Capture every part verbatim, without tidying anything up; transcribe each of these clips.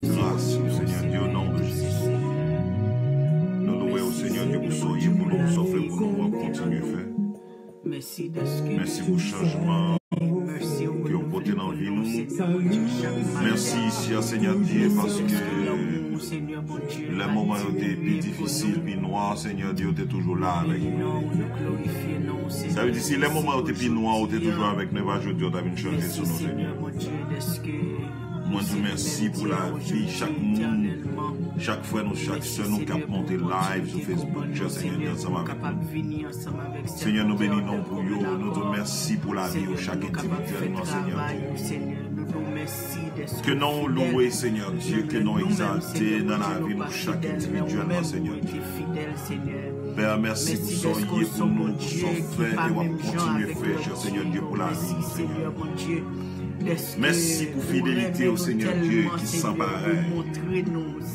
Gras, Senyè Dye, o non de Jezi. Nou louwe w, Senyè Dye, pou sa w ye pou nou, pou sa w fè pou nou, w ap kontinye fè. Mèsi pou chanjman ke w pote nan vi nou. Mèsi, chè Senyè Dye, paske lè moman yo te pi difisil, pi nwa, Senyè Dye, w te toujou la avèk nou. Sa vle di, si lè moman yo te pi nwa, ou te toujou avèk nou, e pa jodi a w ta vin chanje sou nou, Senyè. Mwen di w mèsi pou lavi chak moun, chak frè nou, chak sè nou k ap monte live sou Facebook, chè Senyè Dye, ansanm avèk nou. Senyè, nou beni non pou yo, nou di w mèsi pou lavi yo chak endividyèlman, Senyè Dye. Ke non w louwe, Senyè Dye, ke non w egzalte nan lavi nou chak endividyèlman, Senyè Dye. Pè, mèsi pou sa w ye pou nou, pou sa w fè e w ap kontinye fè, chè Senyè Dye, pou lavi nou, Senyè. Mèsi pou fidelite w, Senyè Dye, ki san parèy.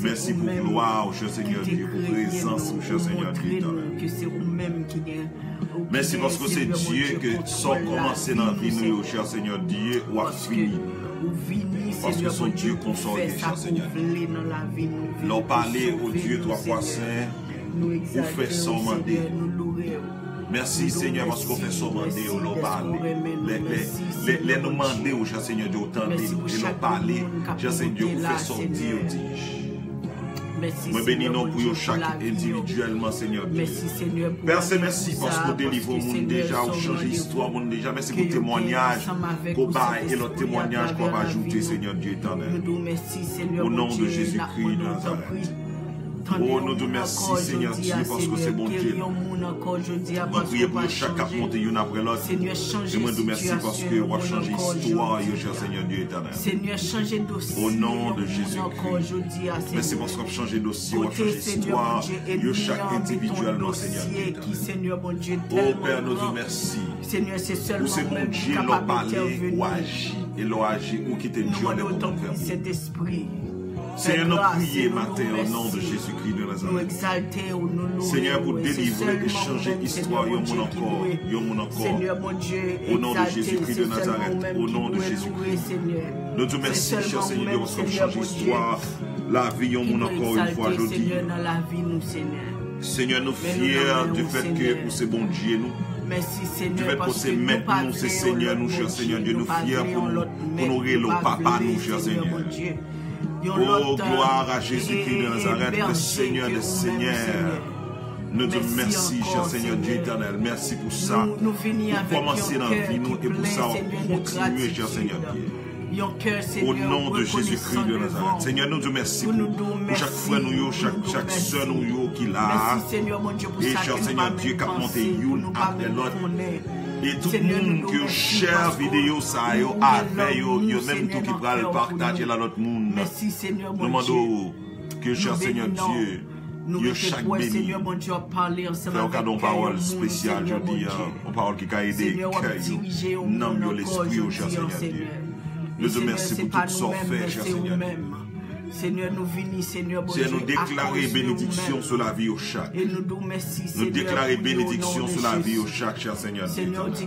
Mèsi pou glwa w, chè Senyè Dye, pou prezans ou, chè Senyè Dye, Etènèl. Mèsi paske w se Dye ke sa w kòmanse nan vi nou yo, chè Senyè Dye, w ap fini. Paske w se yon Dye konsa w ye, chè Senyè Dye. Lè w pale, o Dye twa fwa sen, ou fè sa w mande. Mèsi, Senyè, paske w fè sa w mande yo lè w pale. Lè, lè, lè, lè nou mande w, chè Senyè Dye, ou tande nou. E lè w pale, chè Senyè Dye, ou fè sa w di yo di. Mwen beni non pou yo chak endividyèlman, Senyè Dye. Pè, se mèsi paske w delivre yon moun deja, ou chanje istwa moun deja. Mèsi pou temwanyaj ke w bay e lòt temwanyaj ke w ap ajoute, Senyè Dye Etènèl. O non de Jezikri de Nazarèt. O, nou di w mèsi, Senyè Dye, paske w se Bondye. Mwen priye pou yo chak k ap monte youn apre lòt. E mwen di w mèsi paske w ap chanje istwa yo, chè Senyè Dye Etènèl. O non de Jezikri. Mèsi paske w ap chanje dosye, w ap chanje istwa yo chak endividyèlman, Senyè Dye Etènèl. O Pè, nou di w mèsi. Ou se Bondye, lè w pale, ou aji. E lè w aji, ou kite dyòl e bouton fèmen. Senyè, nou priye maten an, o non de Jezikri de Nazarèt. Senyè, pou delivre e chanje istwa yon moun ankò, yon moun ankò. O non de Jezikri de Nazarèt, o non de Jezikri. Nou di w mèsi, chè Senyè Dye, paske w ap chanje istwa lavi yon moun ankò yon fwa jodi. Senyè, nou fyè du fèt ke ou se Bondye nou. Du fèt ke w se mèt nou, se Senyè nou, chè Senyè Dye, nou fyè pou nou, pou nou rele w papa nou, chè Senyè. O, gloire à Jésus-Christ de Nazareth, le Seigneur des Seigneurs. Nou di w mèsi, chè Senyè Dye Etènèl. Mèsi pou sa ou kòmanse nan vi nou e pou sa w ap kontinye, chè Senyè Dye. O non de Jezikri de Nazarèt. Senyè, nou di w mèsi pou, pou chak frè nou yo, chak, chak sè nou yo ki la a. E chè Senyè Dye k ap monte youn apre lòt. E tout moun ke yo share videyo sa yo avè yo, yo menm tou ki pral pataje l a lòt moun. Nou mande w ke chè Senyè Dye, yo chak beni. Fè yo kado yon pawòl espesyal jodi a, yon pawòl ki ka ede kè yo, nanm yo, lespri yo, chè Senyè Dye. Nou di w mèsi pou tout sa w fè, chè Senyè Dye. Senyè, nou deklare benediksyon sou lavi yo chak. Nou deklare benediksyon sou lavi yo chak, chè Senyè Dye Etènèl.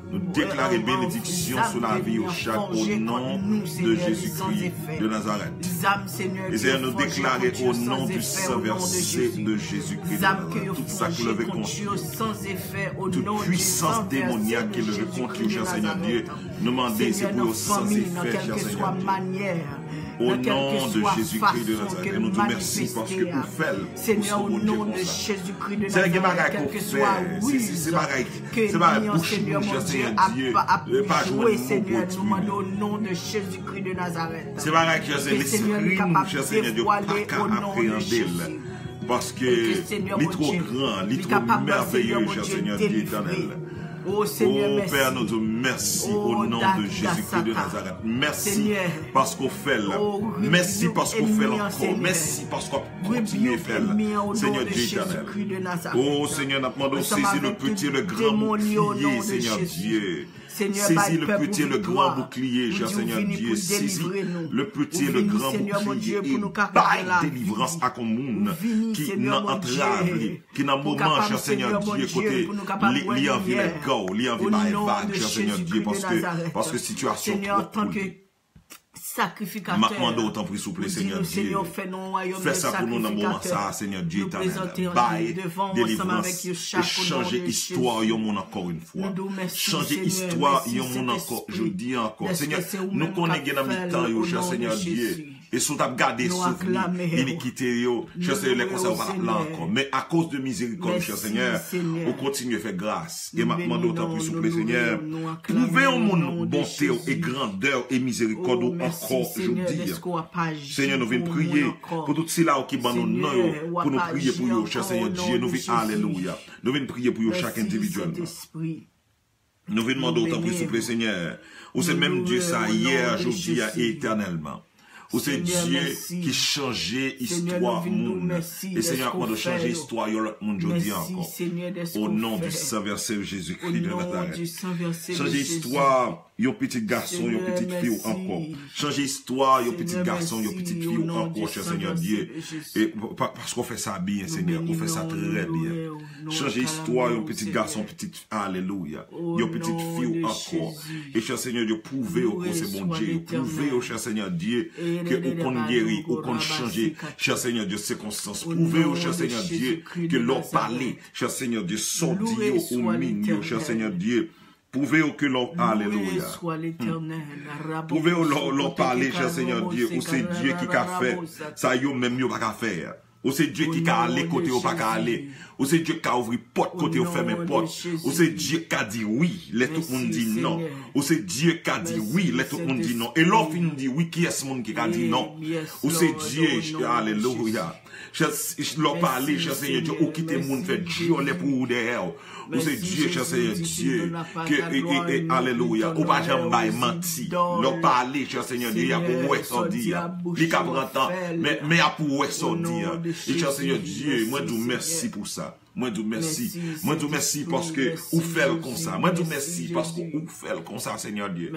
Nou deklare benediksyon sou lavi yo chak, o non de Jezikri de Nazarèt. E Senyè, nou deklare, o non du sang versé de Jésus-Christ de Nazareth, tout sa k leve kont yo, tout pwisans demonyak ki leve kont yo, chè Senyè Dye, nou mande se pou yo san efè, chè Senyè Dye. O non de Jezikri de Nazarèt, e nou di w mèsi paske ou fè l, ou se yon Bondye konsa. Senyè, gen bagay ke w fè, se, se, se bagay, se bagay bouch nou, chè Senyè Dye, pa jwenn mo pwodui. Se bagay ke se lespri nou, chè Senyè Dye, pa ka apreyande l. Paske li twò gran, li twò mèveye, chè Senyè Dye Etènèl. O Pè, nou di w mèsi, o non de Jezikri de Nazarèt. Mèsi paske w fè l. Mèsi paske w fè l ankò. Mèsi paske w ap kontinye fè l, Senyè Dye Etènèl. O Senyè, n ap mande w sezi le petit et le grand bouclier, Senyè Dye. Sezi le petit et le grand bouclier, chè Senyè Dye. Sezi le petit et le grand bouclier e bay delivrans ak yon moun ki nan antrave, ki nan moman, chè Senyè Dye, kote li, li anvi let go, li anvi bay vag, chè Senyè Dye, paske, paske sitiyasyon twòp pou li. M ap mande w, tanpri, souple, Senyè Dye, fè sa pou nou nan moman sa a, Senyè Dye etènèl. Bay delivrans e chanje istwa yon moun ankò yon fwa. Chanje istwa yon moun ankò, jodi a ankò. Senyè, nou konnen gen nan mitan yo, chè Senyè Dye. E si w t ap gade souvni inikite yo, chè Senyè, lè konsa yo pa t ap la ankò. Men akoz de mizerikòd ou, chè Senyè, ou kontinye fè gras. E m ap mande w, tanpri, souple, Senyè, pwouve yon moun bonte w e grandè w e mizerikòd ou ankò jodi a. Senyè, nou vin priye pou tout sila yo ki ban nou non yo, pou nou priye pou yo, chè Senyè Dye, nou vin, alelouya. Nou vin priye pou yo chak endividyèlman. Nou vin mande w, tanpri, souple, Senyè. Ou se menm Dye sa yè, jodi a e etènèlman. Ou se Dye ki chanje istwa moun. E Senyè, ap mande w chanje istwa yon lòt moun jodi a ankò. O non di san vèse Jezikri de Nazarèt. Chanje istwa yon pitit gason, yon pitit fi w ankò. Chanje istwa yon pitit gason, yon pitit fi w ankò, chè Senyè Dye. E pa- paske w fè sa byen, Senyè. Ou fè sa trè byen. Chanje istwa yon pitit gason, pitit Alelouya. Yon pitit fi w ankò. E chè Senyè Dye, pwouve yo ke w se Bondye. Pwouve yo, chè Senyè Dye, ke ou konn geri, ou konn chanje, chè Senyè Dye, sikonstans. Pwouve yo, chè Senyè Dye, ke lè w pale, chè Senyè Dye, sa w di yo, ou min yo, chè Senyè Dye. Pwouve yo ke lè w, alelouya. Pwouve yo lè w- lè w pale, chè Senyè Dye, ou se Dye ki ka fè sa yo menm yo pa ka fè a. Ou se Dye ki ka ale kote yo pa ka ale. Ou se Dye ki ka ouvri pòt kote yo fèmen pòt. Ou se Dye ki ka di wi lè tout moun di non. Ou se Dye ki ka di wi lè tout moun di non. E lè w fin di wi, kiyès moun ki ka di non? Ou se Dye, alelouya. Chè, lè w pale, chè Senyè Dye, ou kite moun fè dyòlè pou ou dèyè w. Ou se Dye, chè Senyè Dye, ke, e, e, e, alelouya, ou pa janm bay manti. Lè w pale, chè Senyè Dye, y ap wè sa w di a. Li ka pran tan, men, men y ap wè sa w di a. E chè Senyè Dye, mwen di w mèsi pou sa. Mwen di w mèsi. Mwen di w mèsi paske ou fè l konsa. Mwen di w mèsi paske ou fè l konsa, Senyè Dye.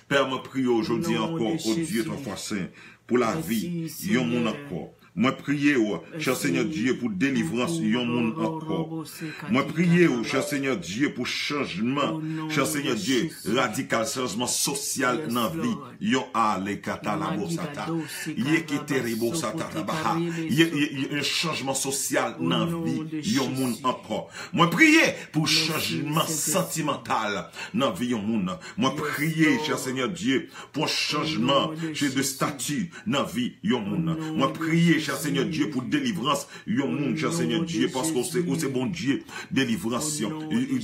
Pè, mwen priye w jodi ankò, o Dye twa fwa sen, pou lavi yon moun ankò. Mwen priye w, chè Senyè Dye, pou delivrans yon moun ankò. Mwen priye w, chè Senyè Dye, pou chanjman, chè Senyè Dye, radikal, chanjman sosyal nan vi yon alekatalabosata. Ye keterebosata tabaha. Ye, ye, ye, yon chanjman sosyal nan vi yon moun ankò. Mwen priye pou chanjman santimantal nan vi yon moun. Mwen priye, chè Senyè Dye, pou yon chanjman, chè, de stati nan vi yon moun. Mwen priye, chè Senyè Dye, pou delivrans yon moun, chè Senyè Dye, paske ou se, ou se Bondye delivrans,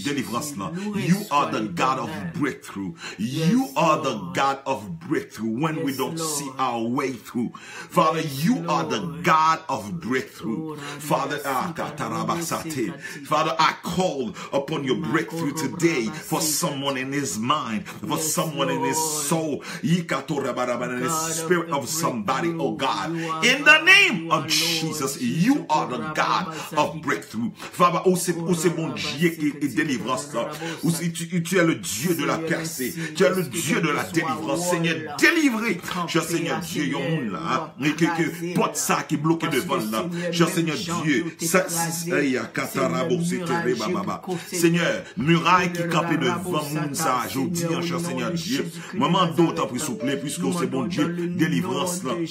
delivrans lan. You are the God of breakthrough. You are the God of breakthrough when we don't see our way through. Father, you are the God of breakthrough. Father, ah, katarabasate. Father, I call upon your breakthrough today for someone in his mind, for someone in his soul. Yikatorabarabaraba, in the spirit of somebody, oh God. In the name of Jesus, you are the God of breakthrough. Father, ou se, ou se Bondye ki delivrans la. Ou se, tu, tu es le Dieu de la percée. Tu es le Dieu de la délivrance. Seigneur, délivrez, chè Senyè Dye, yon moun la, hein, ke, ke pòt sa ki bloke devan l la. Chè Senyè Dye, sa, sa, ya, katarabo, se tere, bababa. Senyè, miray ki kanpe devan moun sa a jodi an, chè Senyè Dye, mwen mande w, tanpri, souple, piske w se Bondye delivrans lan.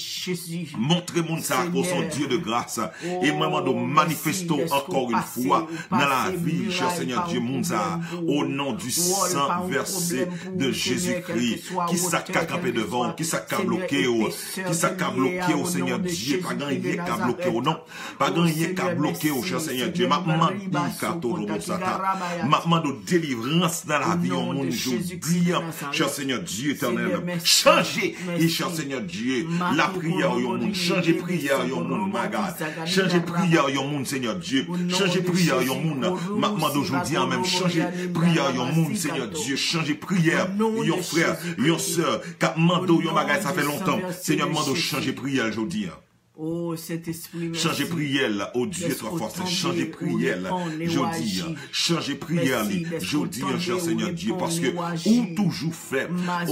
Montre moun sa a ke w se yon Dye de gras. E mwen mande w manifeste w ankò yon fwa nan lavi, chè Senyè Dye, moun sa a. O non di san vèse de Jezikri, kisa k ka kanpe devan w? Kisa k ka bloke w? Kisa k ka bloke w, Senyè Dye? Pa gen anyen k ka bloke w, non. Pa gen anyen k ka bloke w, chè Senyè Dye. M ap mande, katolobosata. M ap mande w delivrans nan lavi yon moun jodi an, chè Senyè Dye etènèl. Chanje, e chè Senyè Dye, lapriyè yon moun. Chanje priyè yon moun, my God. Chanje priyè yon moun, Senyè Dye. Chanje priyè yon moun. M ap mande w jodi an menm, chanje priyè yon moun, Senyè Dye. Chanje priyè yon frè, yon sè k ap mande w yon bagay, sa fè lontan. Senyè, m mande w chanje priyè l jodi an. Chanje priyè l, o Dye twa fwa sen, chanje priyè l jodi a. Chanje priyè li jodi a, chè Senyè Dye, paske ou toujou fè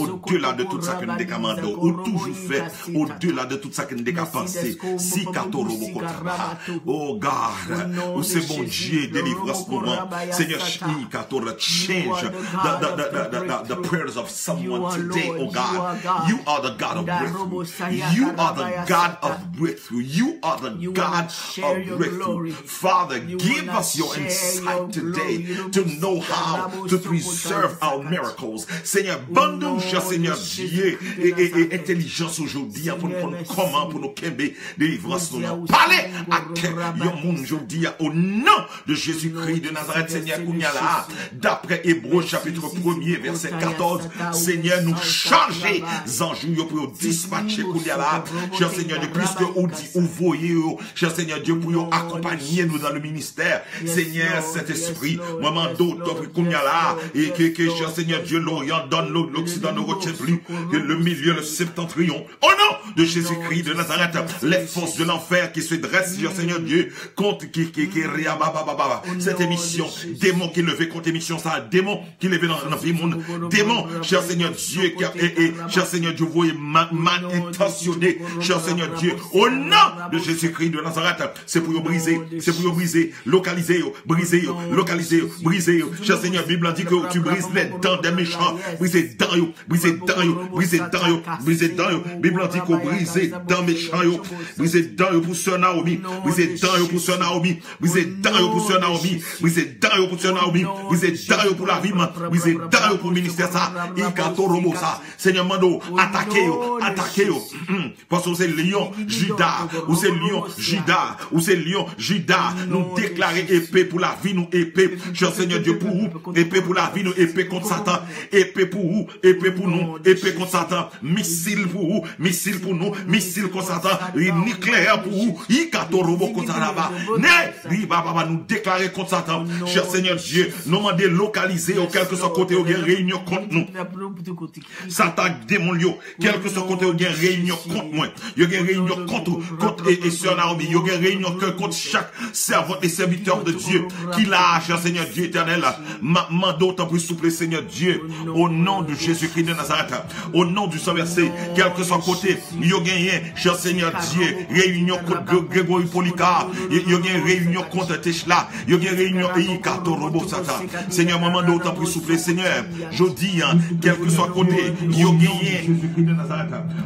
odela de tout sa ke n te ka mande w, ou toujou fè odela de tout sa ke n te ka panse. Si katoro boko traba. Oh God, ou se Bondye delivrans nou an. Senyè, i katoro, change the, the, the, the, the, the prayers of someone today, oh God. You are the God of breakthrough. You are the God of breakthrough. You are the God of breakthrough. Father, give us your insight today to know how to preserve our miracles. Senyè, ban nou, chè Senyè Dye, e, e, e entèlijans jodi a pou nou konn kòman pou nou kenbe delivrans nou an. Pale ak kè yon moun jodi a, o non de Jezikri de Nazarèt, Senyè, kounye a la, daprè Ebre chapit premye, vèsè katòz, Senyè, nou chaje zanj ou yo pou yo dispatche kounye a la. Chè Senyè Dye, piske ou di ou voye yo, chè Senyè Dye, pou yo akonpanye nou dan le ministè. Senyè, Sentespri, mwen mande w, tanpri, kounye a la, e ke, ke, chè Senyè Dye, Loryan, Dòn, Loksidan, Norotyenpli, le milye, le septantriyon, au nom de Jésus-Christ de Nazareth, les forces de l'enfer qui se dressent, Seigneur Dieu, contre qui, qui, qui, riabababa, cette émission, démon ki leve kont emisyon sa, démon ki leve nan, nan vi moun, démon, chè Senyè Dye, ki ap, e, e, chè Senyè Dye, voye ma, mal entansyone, chè Senyè Dye, o non de Jezikri de Nazarèt, se pou yo brize, se pou yo brize, lokalize yo, brize yo, lokalize yo, brize yo, chè Senyè, Bib la di ke tu brises les dents des méchants, brize dan yo, brize dan yo, brize dan yo, brize dan yo. Bib la di ke w brize dan mechan yo, brize dan yo pou sè Naomi, brize dan yo pou sè Naomi, brize dan yo pou sè Naomi, brize dan yo pou sè Naomi, brize dan yo pou lavi m, brize dan yo pou ministè sa, i katorobo sa. Senyè, mande w atake yo, atake yo. Paske w se lyon Jida, ou se lyon Jida, ou se lyon Jida. Nou deklare epe pou lavi nou, epe, chè Senyè Dye, pou ou, epe pou lavi nou, epe kont Satan, epe pou ou, epe pou nou, epe kont Satan, misil pou ou, misil pou nou, misil kont Satan, nikleyè pou ou, i katorobo kont Satan, ne, ri bababa, nou deklare kont Satan, chè Senyè Dye, nou mande lokalize yo, kèlkeswa kote yo gen reyinyon kont nou. Satan ak demon yo, kèlkeswa kote yo gen reyinyon kont mwen, yo gen reyinyon kont ou, kont e, e sè Naomi, yo gen reyinyon kè kont chak sèvant e sèvitè de Dye ki la, chè Senyè Dye Etènèl, m ap mande w tanpri souple Senyè Dye, o non de Jezikri de Nazarèt, o non du sang versé, kèlkeswa kote yo genyen, chè Senyè Dye, reyinyon kont Gre- Gregory Polycarpe, yo, yo gen reyinyon kont Techla, yo gen reyinyon, i katorobo sata. Senyè, mwen mande w tanpri souple Senyè, jodi a, kèlkeswa kote yo genyen,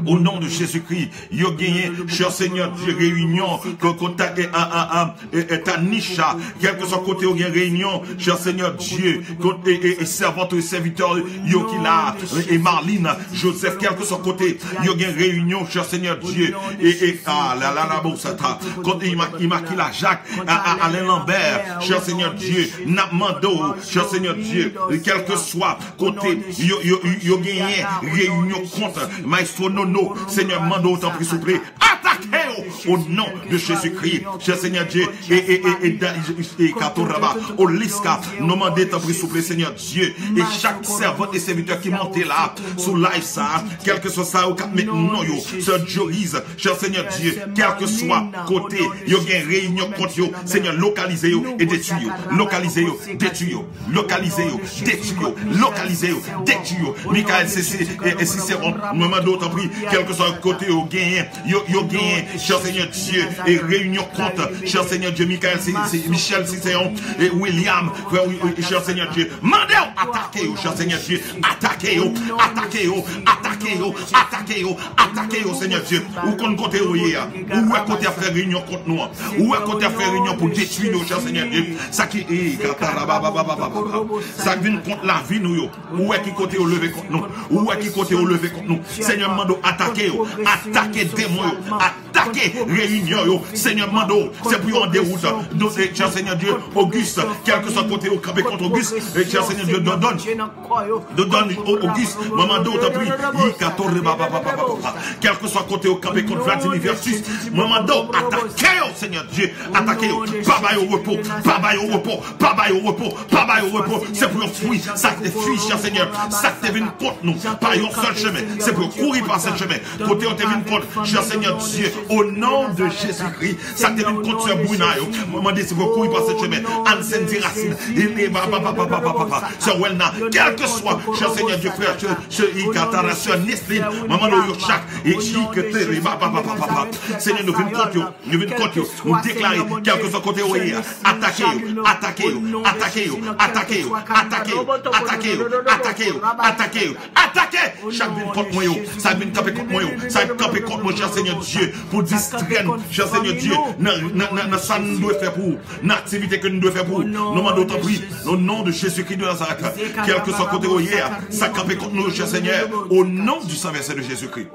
o non de Jezikri, yo genyen, chè Senyè Dye, reyinyon, ke kontak e, a, a, a, e, e, Tanisha, kèlkeswa kote yo gen reyinyon, chè Senyè Dye, kot e, e, e sèvant e sèvitè yo ki la, e, e Marlene Joseph, kèlkeswa kote yo gen reyinyon, chè Senyè Dye, e, e, a, la, la, la, bon, sata, kot Ima- Imakila Jacques, a, a, Alain Lambert, chè Senyè Dye, n ap mande w, chè Senyè Dye, kèlkeswa kote yo, yo, yo genyen reyinyon kont Maestro Nono, Senyè, mande w tanpri souple, atake yo o non de Jezikri, chè Senyè Dye, e, e, e, e, da- e, e, Katoraba, Oliska, nou mande tanpri souple Senyè Dye, e chak sèvant e sèvitè ki monte la, sou live sa, kèlkeswa sa yo k ap met non yo, sè Joyce, chè Senyè Dye, kèlkeswa kote yo gen reyinyon kont yo, Senyè, lokalize yo e detwi yo, lokalize yo, detwi yo, lokalize yo, detwi yo, lokalize yo, detwi yo. Mikaèl, se, se, e, e Siseron, mwen mande w tanpri, kèlkeswa kote yo genyen, yo, yo genyen, chè Senyè Dye, e reyinyon kont, chè Senyè Dye, Mikaèl, se, se Michel Siseron, e William, frè, wi, wi, chè Senyè Dye, mande w atake yo, chè Senyè Dye, atake yo, atake yo, atake yo, atake yo, atake yo, Senyè Dye, ou konn kote yo ye a, ou wè kote y ap fè reyinyon kont nou an, ou wè kote y ap fè reyinyon pou detwi nou, chè Senyè Dye, sa ki, e, katarabababababa, sa k vin kont lavi nou yo, ou wè ki kote yo leve kont nou, ou wè ki kote yo leve kont nou, Senyè, m mande w atake yo, atake demon yo, atake reyinyon yo, Senyè, m mande w, se pou yo an dewout, nou, e, chè Senyè Dye, Auguste, kèlkeswa kote yo kanpe kont Auguste, e, chè Senyè Dye, Dondon, Dondon, O- Auguste, mwen mande w tanpri, i katore bababababa, kèlkeswa kote yo kanpe kont Vladimir versus, mwen mande w atake yo, Senyè Dye, atake yo, pa ba yo repo, pa ba yo repo, pa ba yo repo, pa ba yo repo, se pou yo fwi, sa k te fwi, chè Senyè, sa k te vin kont nou, pa yon sèl chemen, se pou yo kouri pa sèt chemen, kote yo te vin kont, chè Senyè Dye, Au nom de Jésus-Christ, sa te vin kont sè Bruna yo. Mwen mande si pou kouri pa sèt chemen. Ann sendi rasin. Sè Welna, kèlkeswa, chè Senyè Dye, frè, sè, sè Ikatara, sè Nestlin, mwen mande yo chak. E Ikatara, Senyè, nou vin kont yo. Nou vin kont yo. Nou deklare, kèlkeswa kote yo ye, atake yo, atake yo, atake yo, atake yo, atake yo, atake yo, atake yo, atake yo, atake yo. Atake chak vin kont mwen yo, sa vin kanpe kont mwen yo, sa vin kanpe kont mwen, chè Senyè Dye, pou distrè n, chè Senyè Dye, nan, nan, nan, nan sa n dwe fè pou ou, nan aktivite ke n dwe fè pou ou. Nou mande w tanpri, au nom de Jésus-Christ de Nazareth, kèlkeswa kote yo ye a, sa kanpe kont nou yo, chè Senyè, au nom du sang versé de Jésus-Christ.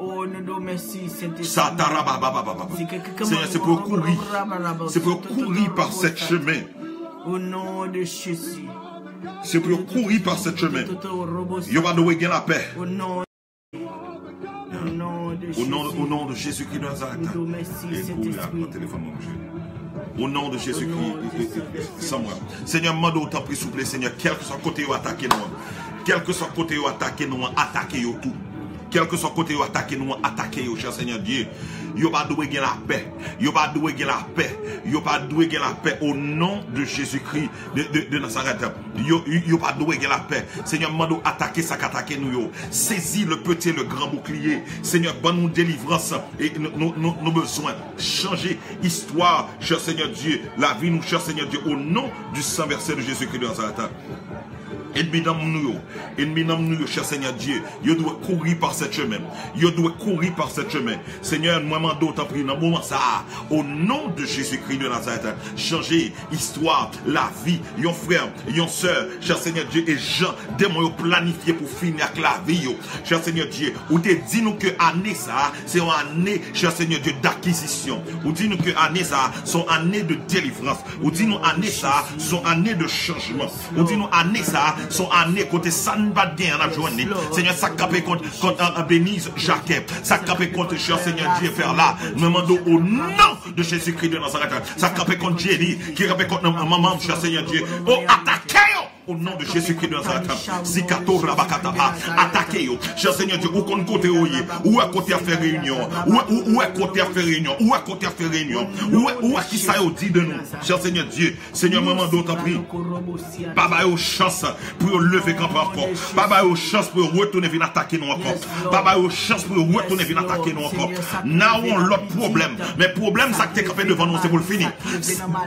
Sa tarababababa. Senyè, se pou yo kouri. Se pou yo kouri pa sèt chemen. Au nom de Jésus. Se pou yo kouri pa sèt chemen. Yo pa dwe gen lapè. Au nom de Jésus. Au nom, au nom de Jésus-Christ de Nazareth. E kouri ak telefòn mwen, mesye. Au nom de Jésus-Christ, e, e, e, e, san mwen. Senyè, m mande w tanpri, souple, Senyè, kèlkeswa kote yo atake nou an. Kèlkeswa kote yo atake nou an, atake yo tou. Kèlkeswa kote yo atake nou an, atake yo, chè Senyè Dye. Yo pa dwe gen lapè. Yo pa dwe gen lapè. Yo pa dwe gen lapè au nom de Jésus-Christ de, de, de Nazareth. Yo, yo, yo pa dwe gen lapè. Senyè, m mande w atake sa k atake nou yo. Sezi le petit et le grand bouclier. Senyè, ban nou delivrans. E nou, nou, nou, nou bezwen chanje istwa, chè Senyè Dye. Lavi nou, chè Senyè Dye, au nom du sang versé de Jésus-Christ de Nazareth. Ènmi nanm nou yo, ènmi nanm nou yo, chè Senyè Dye, yo dwe kouri pa sèt chemen. Yo dwe kouri pa sèt chemen. Senyè, mwen mande w tanpri, nan moman sa a, au nom de Jésus-Christ de Nazareth, chanje istwa, lavi yon frè, yon sè, chè Senyè Dye, e jan demon yo planifye pou fini ak lavi yo. Chè Senyè Dye, ou te di nou ke ane sa a, se yon ane, chè Senyè Dye, dakizisyon. Ou di nou ke ane sa a, se yon ane de delivrans. Ou di nou ane sa a, se yon ane de chanjman. Ou di nou ane sa a, se yon ane kote sa n pa t genyen an ap jwenn li. Senyè, sa k kanpe kont, kont, an, an Beniz Jakè. Sa k kanpe kont, chè Senyè Dye, Pè la. Mwen mande w au nom de Jésus-Christ de Nazareth. Sa k kanpe kont Jenny, ki kanpe kont nan manman m, chè Senyè Dye. O, atake yo! Au nom de Jésus-Christ de Nazareth. Sikato rabakataba. Atake yo. Chè Senyè Dye, ou konn kote yo ye. Ou wè kote y ap fè reyinyon. Ou wè, ou, ou wè kote y ap fè reyinyon. Ou wè kote y ap fè reyinyon. Ou wè, ou wè ki sa yo di de nou. Chè Senyè Dye, Senyè, mwen mande w tanpri. Pa ba yo chans pou yo leve kanpe ankò. Pa ba yo chans pou yo retounen vin atake nou ankò. Pa ba yo chans pou yo retounen vin atake nou ankò. N a yon lòt pwoblèm. Men pwoblèm sa k te kanpe devan nou, se pou l fini.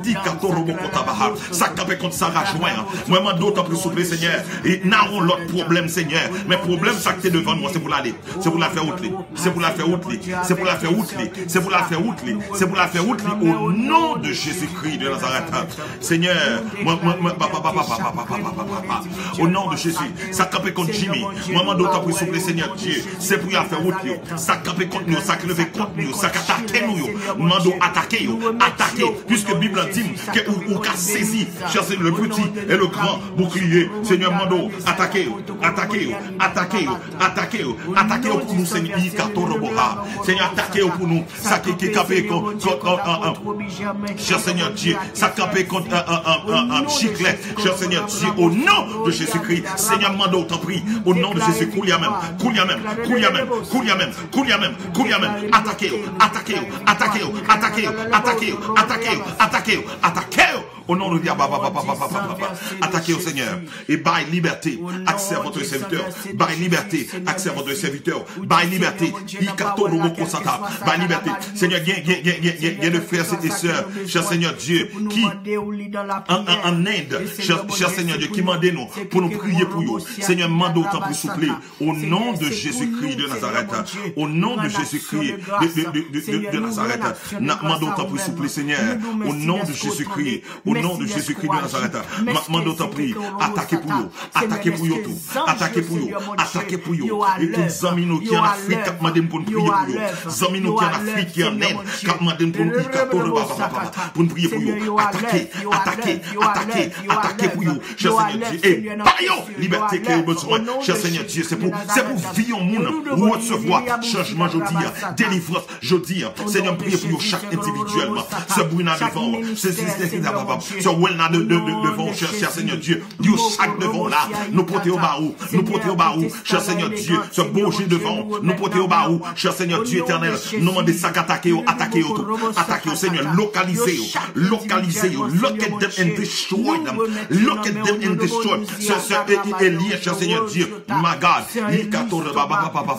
Dikato roboko tabaha. Sa k kanpe kont Sara Jwen an. Mwen mande w tanpri souple, Senyè. E n a yon lòt pwoblèm, Senyè. Men pwoblèm sa k te devan nou an, se pou l ale. Se pou l al fè wout li. Se pou l al fè wout li. Se pou l al fè wout li. Se pou l al fè wout li. Se pou l al fè wout li. Au nom de Jésus-Christ de Nazareth. Senyè, mwen, mwen, mwen, papa, papa, papa, papa, papa, papa, papa. Au nom de Jésus. Sa k kanpe kont Jimmy. Mwen mande w tanpri souple, Senyè Dye. Se pou y al fè wout yo. Sa k kanpe kont nou yo, sa k leve kont nou yo, sa k atake nou yo. Mande w atake yo, atake. Piske Bib la di m ke ou, ou ka sezi, chase le petit et le grand bouclier. Senyè, mande w atake yo, atake yo, atake yo, atake yo, atake yo pou nou, Senyè. Ikatoroboha. Senyè, atake yo pou nou. Sa ki, ki kanpe kont, kont, an, an, an. Chè Senyè Dye, sa k kanpe kont, an, an, an, an, an, chik la. Chè Senyè Dye, au nom de Jésus-Christ. Senyè, mande w tanpri, au nom de Jésus, koulye a menm, koulye a menm, koulye a menm, koulye a menm, koulye a menm, koulye a menm. Atake yo, atake yo, atake yo, atake yo, atake yo, atake yo, atake yo, atake yo, atake yo. Au nom de Dieu, ba, ba, ba. Atake yo, Senyè. E bay libète ak sèvant e sèvitè. Bay libète ak sèvant e sèvitè. Bay libète. Ikato robo kosata. Bay libète. Senyè, gen, gen, gen, gen, gen, gen de frè e sè, chè Senyè Dye, ki an, an, an End, chè, chè Senyè Dye, ki mande nou pou nou priye pou yo. Senyè, mande w tanpri souple. Au nom de Jésus-Christ de Nazareth. Au nom de Jésus-Christ de, de, de, de, de, de Nazareth. N ap mande w tanpri souple, Senyè. Au nom de Jésus-Christ. Au nom de Jésus-Christ de Nazareth. M ap mande w tanpri, atake pou yo. Atake pou yo tou. Atake pou yo. Atake pou yo. E tout zanmi nou ki an Afrik k ap mande m pou n priye pou yo. Zanmi nou ki an Afrik, ki an End, k ap mande m pou n, pou n priye pou yo. Atake, atake, atake, atake pou yo. Chè Senyè Dye, e ba yo libète ke yo bezwen. Chè Senyè Dye, se pou, se pou vi yon moun resevwa chanjman jodi a, delivrans jodi a. Senyè, m priye pou yo chak endividyèlman. Sè Bruna devan w. Se, se, se, se, Sè Welna de, de, de, devan ou, chè, chè Senyè Dye. Yo chak devan ou la. Nou pote yo ba ou. Nou pote yo ba ou, chè Senyè Dye. Sè Bonje devan ou. Nou pote yo ba ou, chè Senyè Dye etènèl. Nou mande sa k atake yo, atake yo tou. Atake yo, Senyè. Lokalize yo. Lokalize yo. Locate them and destroy them. Locate them and destroy. Sè, sè, e, e, Eli, chè Senyè Dye. My God. Ikatora ba, ba, ba.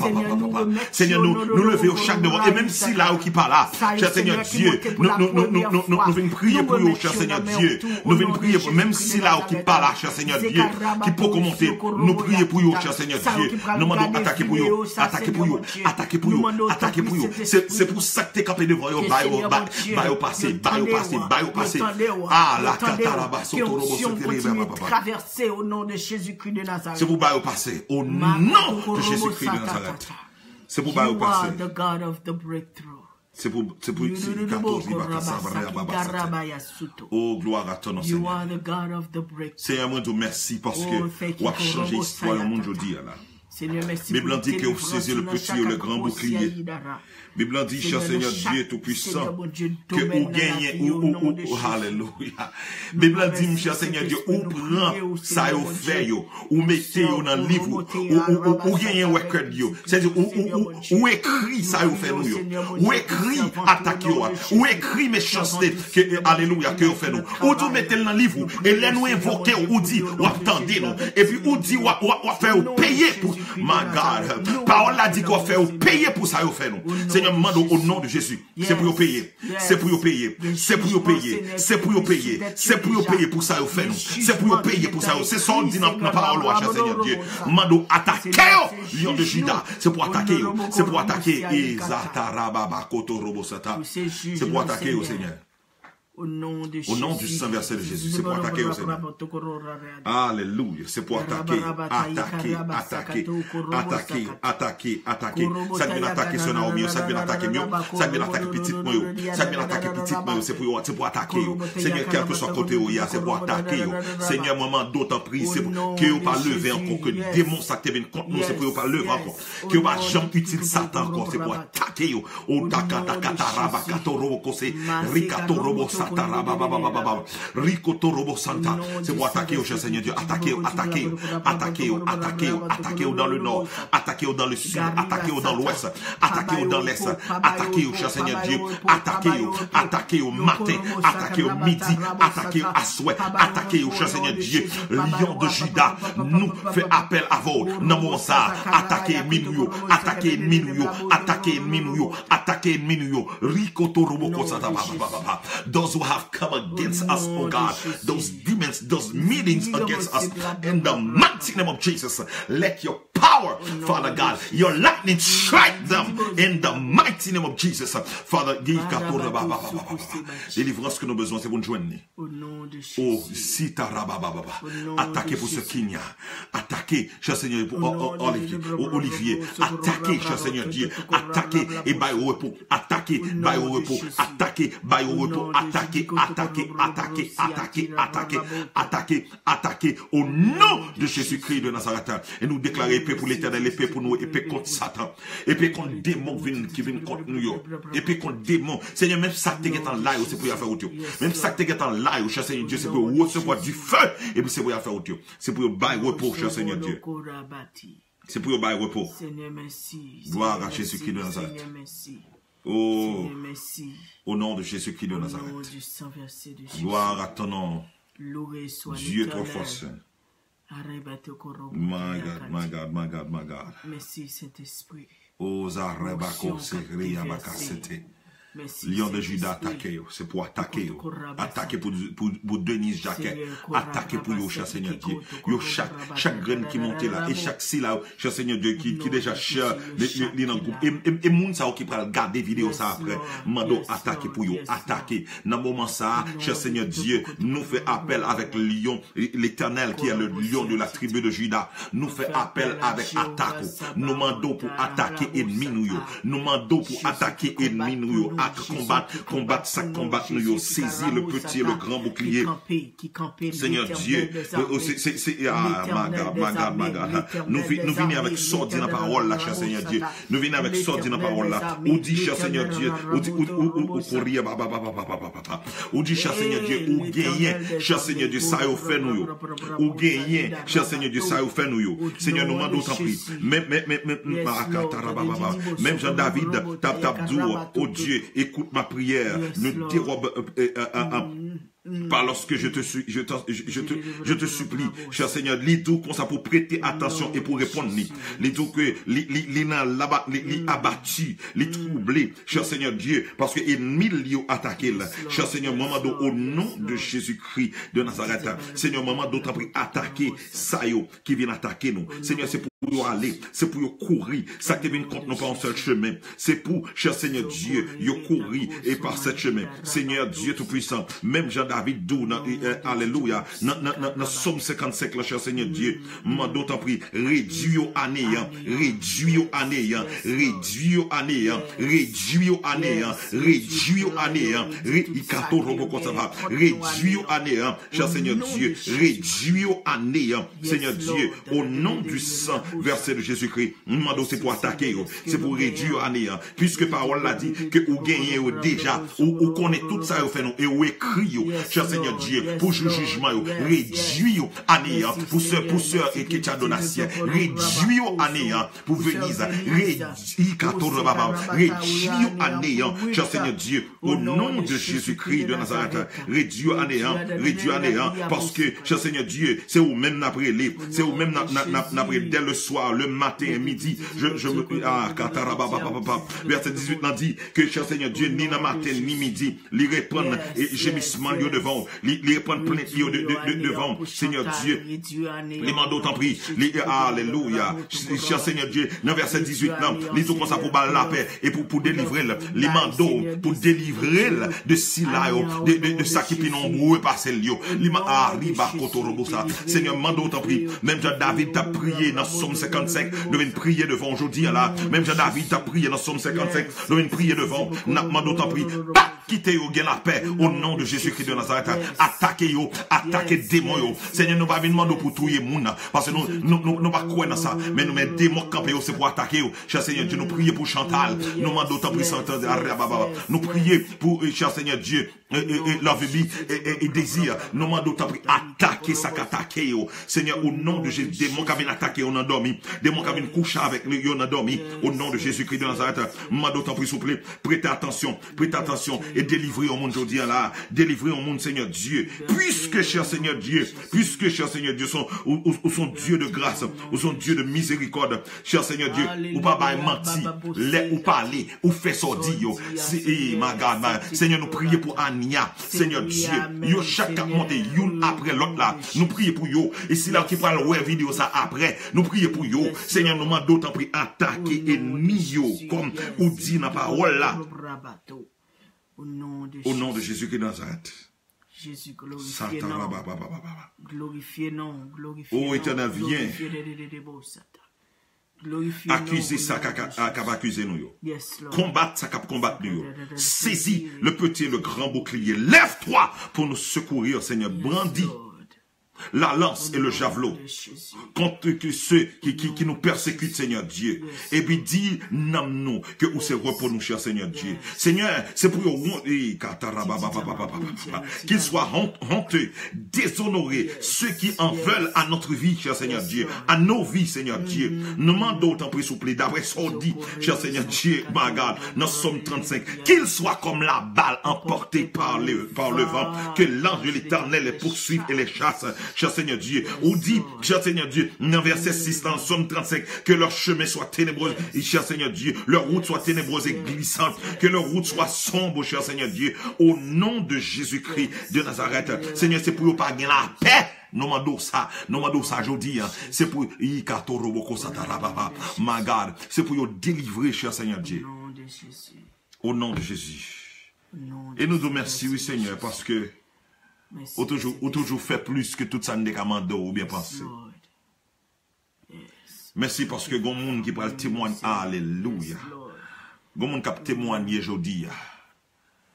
Senyè, nou, nou leve yo chak devan. E menm sila yo ki pa la, chè Senyè Dye, nou, nou, nou, nou, nou, nou vin priye pou yo, chè Senyè Dye. Nou vin priye pou menm sila yo ki pa la, chè Senyè Dye, ki poko monte. Nou priye pou yo, chè Senyè Dye. Nou mande w atake pou yo, atake pou yo, atake pou yo, atake pou yo. Se, se pou sa k te kanpe devan yo, ba yo, ba, ba yo pase, ba yo pase, ba yo pase. Ah, la kataraba sotorobo sotere ba, ba, ba, ba. Traverse au nom de Jésus-Christ de Nazareth. Se pou ba yo pase. O non de Jezi Kri de Nazarèt. Se pou ba yo pase. You are the God of the breakthrough. Se pou, se pou, se katorze baka sa, ba, ba, ba, ba, sa. Oh, gloire à ton nom, You Seigneur. Are the God of the breakthrough. Senyè, mwen di w mèsi paske w ap chanje istwa yon moun jodi a la. Seigneur, merci Bib pour lan di ke w délivrance sezi dans le petit chaque et le grand bouclier. Kosia Idara. Bib lan di, chè Senyè Dye Toupisan, ke ou genyen, ou, ou, ou, ou, alelouya. Bib lan di, chè Senyè Dye, ou pran sa yo fè yo, ou mete yo nan liv ou, ou, ou, ou, ou genyen rèkòd yo. Sèdi, ou, ou, ou, ou ekri sa yo fè nou yo. Ou ekri atak yo a. Ou ekri mechanste, ke, alelouya, ke yo fè nou. Ou di w mete l nan liv ou. E lè nou envoke w, ou di w ap tande nou. Epi ou di w ap, w ap, w ap fè yo peye pou, my God. Pawòl la di ke w ap fè yo peye pou sa yo fè nou. Senyè, m mande w, o non de Jezi, se pou yo peye. Se pou yo peye. Se pou yo peye. Se pou yo peye. Se pou yo peye pou sa yo fè nou. Se pou yo peye pou sa yo. Se sa w di nan, nan pawòl ou a, chè Senyè Dye. M mande w atake yo, Lyon de Juda. Se pou atake yo. Se pou atake. Ezatarababa koto robosata. Se pou atake yo, Senyè. Au nom de Au nom du Jésus. Sang versé de Jésus. Se pou atake yo, Senyè. Alelouya. Se pou atake, atake, atake, atake, atake, atake. Sa k vin atake sè Naomi yo, sa k vin atake m yo, sa k vin atake pitit mwen yo, sa k vin atake pitit mwen yo, se pou yo, se pou atake yo. Senyè, kèlkeswa kote yo ye a, se pou atake yo. Senyè, mwen mande w tanpri, se pou ke yo pa leve ankò, ke demon sa k te vin kont nou, se pou yo pa leve ankò. Ke yo pa janm itil Satan ankò, se pou atake yo. O taka taka taraba kato robo kose, rikato robo sata raba ba ba ba ba ba. Rikoto robo santa. Se pou atake yo, chè Senyè Dye. Atake yo, atake yo, atake yo, atake yo, atake yo dans le nord, atake yo dans le sud, atake yo dans l'ouest, atake yo dans l'est, atake yo, chè Senyè Dye. Atake yo, atake yo maten, atake yo midi, atake yo aswè, atake yo, chè Senyè Dye. Lyon de Juda, nou fè apèl avè w nan moman sa a. Atake ènmi nou yo, atake ènmi nou yo, atake ènmi nou yo, atake ènmi nou yo. Rikoto roboko sata ba ba ba ba ba. Those who have come against us, oh God, those demons, those meetings against us, in the mighty name of Jesus, let your power, Father God, your lightning strike them in the mighty name of Jesus. Father, rikoto ba ba ba ba ba. Delivrans ke nou bezwen, se pou nou jwenn li. Au nom de Oh, Jésus. Sita Rabababa. Atake pou sè Kinya. Atake, chè Senyè, pou O- O- Olivier. O- Olivier. Atake, chè Senyè Dye. Atake e bay yo repo. Atake, bay yo repo. Atake, bay yo repo. Atake, atake, atake, atake, atake, atake, atake. Au nom de Jésus-Christ de Nazareth. E nou deklare epe pou Letènèl, epe pou nou, epe kont Satan. Epe kont demon ki vin, ki vin kont nou yo. Epe kont demon. Senyè, menm sa k te gentan la yo, se pou y al fè wout yo. Menm sa k te gentan la yo, chè Senyè Dye, se pou yo resevwa dife. Epi se pou y al fè wout yo. Se pou yo bay repo, chè Senyè Dye. Se pou yo bay repo. Seigneur, merci. Gloire à Seigneur, Jésus-Christ de merci. Nazareth. Seigneur, merci. Oh, Seigneur, merci. Au nom de Jésus-Christ de Au nom Nazareth. du sang versé de Jésus. Gloire à ton nom, Loué soit Dieu trop l'Éternel. fort, Saint. Arrebato corrobo My God, my tayakati. God, my God, my God. Merci, Saint-Esprit. Oh, zarabako seria bakasete. Lyon de Juda, atake yo. Se pou atake yo. Atake pou, pou, pou Denise Jacquet. Atake pou yo, chè Senyè Dye. Yo chak, chak grenn ki monte la, e chak sila yo, chè Senyè Dye, ki, ki deja share li, li, li nan gwoup. E, e, e moun sa yo ki pral gade videyo sa apre, mande w atake pou yo, atake. Nan moman sa a, chè Senyè Dye, nou fè apèl avèk Lyon, Letènèl ki est le Lion de la tribu de Juda. Nou fè apèl avèk atak ou. Nou mande w pou atake ènmi nou yo. Nou mande w pou atake ènmi nou yo. ak konbat, konbat sa k konbat nou yo. Sezi le petit et le grand bouclier. Senyè Dye, se, se, se, ah, my God, my God, my God. Nou vi-, nou vini avèk sa w di nan pawòl la, chè Senyè Dye. Nou vini avèk sa w di nan pawòl la. Ou di, chè Senyè Dye, ou di, ou, ou, ou, ou kouri, ba, ba, ba. Ou di, chè Senyè Dye, ou genyen, chè Senyè Dye, sa yo fè nou yo. Ou genyen, chè Senyè Dye, sa yo fè nou yo. Senyè, nou mande w tanpri. Men, men, men, men, men, menm jan David t ap, t ap di w, o Dye, écoute ma prière, ne dérobe, euh, euh, euh, euh, pas lorsque je te suis, je te, je, je te, je te supplie, chè Senyè, li di w konsa pou prete atansyon e pou reponn li. Li di w ke li, li, li nan laba, li, li abati, li twouble, chè Senyè Dye, paske ènmi l yo atake l. Chè Senyè, mwen mande w, o non de Jezikri de Nazarèt, Senyè, mwen mande w tanpri atake sa yo ki vin atake nou. Senyè, se pou yo ale, se pou yo kouri. Sa ki te vin kont nou pa yon sèl chemen. Se pou, chè Senyè Dye, yo kouri e pa sèt chemen. Senyè Dye Toupwisan, menm jan David di w nan, e, e, alelouya, nan, nan, nan, nan Sòm senkannsenk la, chè Senyè Dye, m mande w tanpri, redui yo a neyan, redui yo a neyan, redui yo a neyan, redui yo a neyan, redui yo a neyan, re-, ikato robo kosava, redui yo a neyan, chè Senyè Dye, redui yo a neyan, Senyè Dye, o non di san vèse de Jezikri. M mande w se pou atake yo, se pou redui yo a neyan. Piske pawòl la di ke ou genyen yo deja, ou, ou konnen tout sa yo fè nou, e ou ekri yo, chè Senyè Dye, pou jou jijman yo, redui yo a neyan, pou sè, pou sè e Ketya Donasyen, redui yo a neyan, pou Veniz, redui, kato baba, redui yo a neyan, chè Senyè Dye, o non de Jezikri de Nazarèt, redui yo a neyan, redui yo a neyan, paske, chè Senyè Dye, se ou menm n ap rele, se ou menm n ap, n ap, n ap, n ap rele, dès le soir, le matin, midi, je, je me, ah, katarababababa. Vèse dizuit lan di ke, chè Senyè Dye, ni nan maten, ni midi, li reprann, e, jemisman l yo devan w, li, li reprann plent li yo de, de, de, devan w, Senyè Dye, li mande w tanpri, li, alelouya, chè Senyè Dye, nan vèse dizuit lan, li di w konsa pou ba l lapè, e pou, pou delivre l. Li mande w pou delivre l de sila yo, de, de, de sa ki pi nonbre pase l yo. Li ma-, ah, riba koto robo sa. Senyè, mande w tanpri, menm jan David t ap priye nan Sòm senkannsenk, nou vin priye devan w jodi a la. Menm jan David t ap priye nan Sòm senkannsenk, nou vin priye devan w. N ap mande w tanpri, pa kite yo gen lapè, o non de Jezikri de Nazarèt. Atake yo, atake demon yo. Senyè, nou pa vin mande w pou touye moun, paske nou, nou, nou, nou pa kwè nan sa. Men nou, men demon k kanpe yo, se pou atake yo. Chè Senyè Dye, nou priye pou Chantal. Nou mande w tanpri, Chantal, arababa. Nou priye pou, e, chè Senyè Dye, e, e, e, Love Bi, e, e, e Désir. Nou mande w tanpri, atake sa k atake yo. Senyè, o non de Jezi, demon k ap vin atake yo nan dòmi. Demon k ap vin kouche avèk yo nan dòmi. O non de Jezikri de Nazarèt, m mande w tanpri, souple, prete atansyon, prete atansyon e delivre yon moun jodi a la. Delivre yon moun, Senyè Dye. Puiske, chè Senyè Dye, puiske, chè Senyè Dye, son, ou, ou, ou son Dye de gras, ou son Dye de mizerikòd. Chè Senyè Dye, ou pa bay manti. Lè ou pale, ou fè sa w di yo. Si, eh, my God, my, Senyè, nou priye pou Ania. Senyè Dye, yo chak k ap monte youn apre lòt la. Nou priye pou yo. E sila ki pral wè videyo sa apre, nou priye pou yo. Senyè, nou mande w tanpri atake ènmi yo, kòm ou di nan pawòl la. O non de Jezikri de Nazarèt. Jezi, glorifye non. Glorifye non. Glorifye non. O Etènèl, vyen. Akize sa k ap akize nou yo. Konbat sa k ap konbat nou yo. Saisis le petit et le grand bouclier. Lève-toi pour nous secourir, Seigneur. Brandis la lance et le javelot contre ceux qui, qui, qui nous persécutent, Seigneur Dieu. Epi di nanm nou ke ou se repo nou, chè Senyè Dye. Senyè, se pou yo wont, eh, katarababababababa. Qu'ils soient hon-, honteux, déshonorés, ceux qui en veulent à notre vie, chè Senyè Dye, à nos vies, Senyè Dye. Nou mande w, tanpri, souple, daprè sa w di, chè Senyè Dye, my God, nan Sòm trannsenk, qu'ils soient comme la balle emportée par le, par le vent, que l'ange de l'Éternel les poursuive et les chasse, chè Senyè Dye. Ou di, chè Senyè Dye, nan vèsè sis lan, Sòm trannsenk, que leur chemin soit ténébreux, et chè Senyè Dye, leur route soit ténébreuse et glissante, que leur route soit sombre, chè Senyè Dye, au nom de Jésus-Christ de Nazareth. Senyè, se pou yo pa gen lapè. Nou mande w sa, nou mande w sa jodi a. Se pou, i kato roboko satarababa, my God, se pou yo delivre, chè Senyè Dye. Au nom de Jésus. E nou di w mèsi, wi, Senyè, paske ou toujou, ou toujou fè plis ke tout sa n te ka mande w oubyen panse. Mèsi paske gon moun ki pral temwanye. Alelouya. Gon moun k ap temwanye jodi a.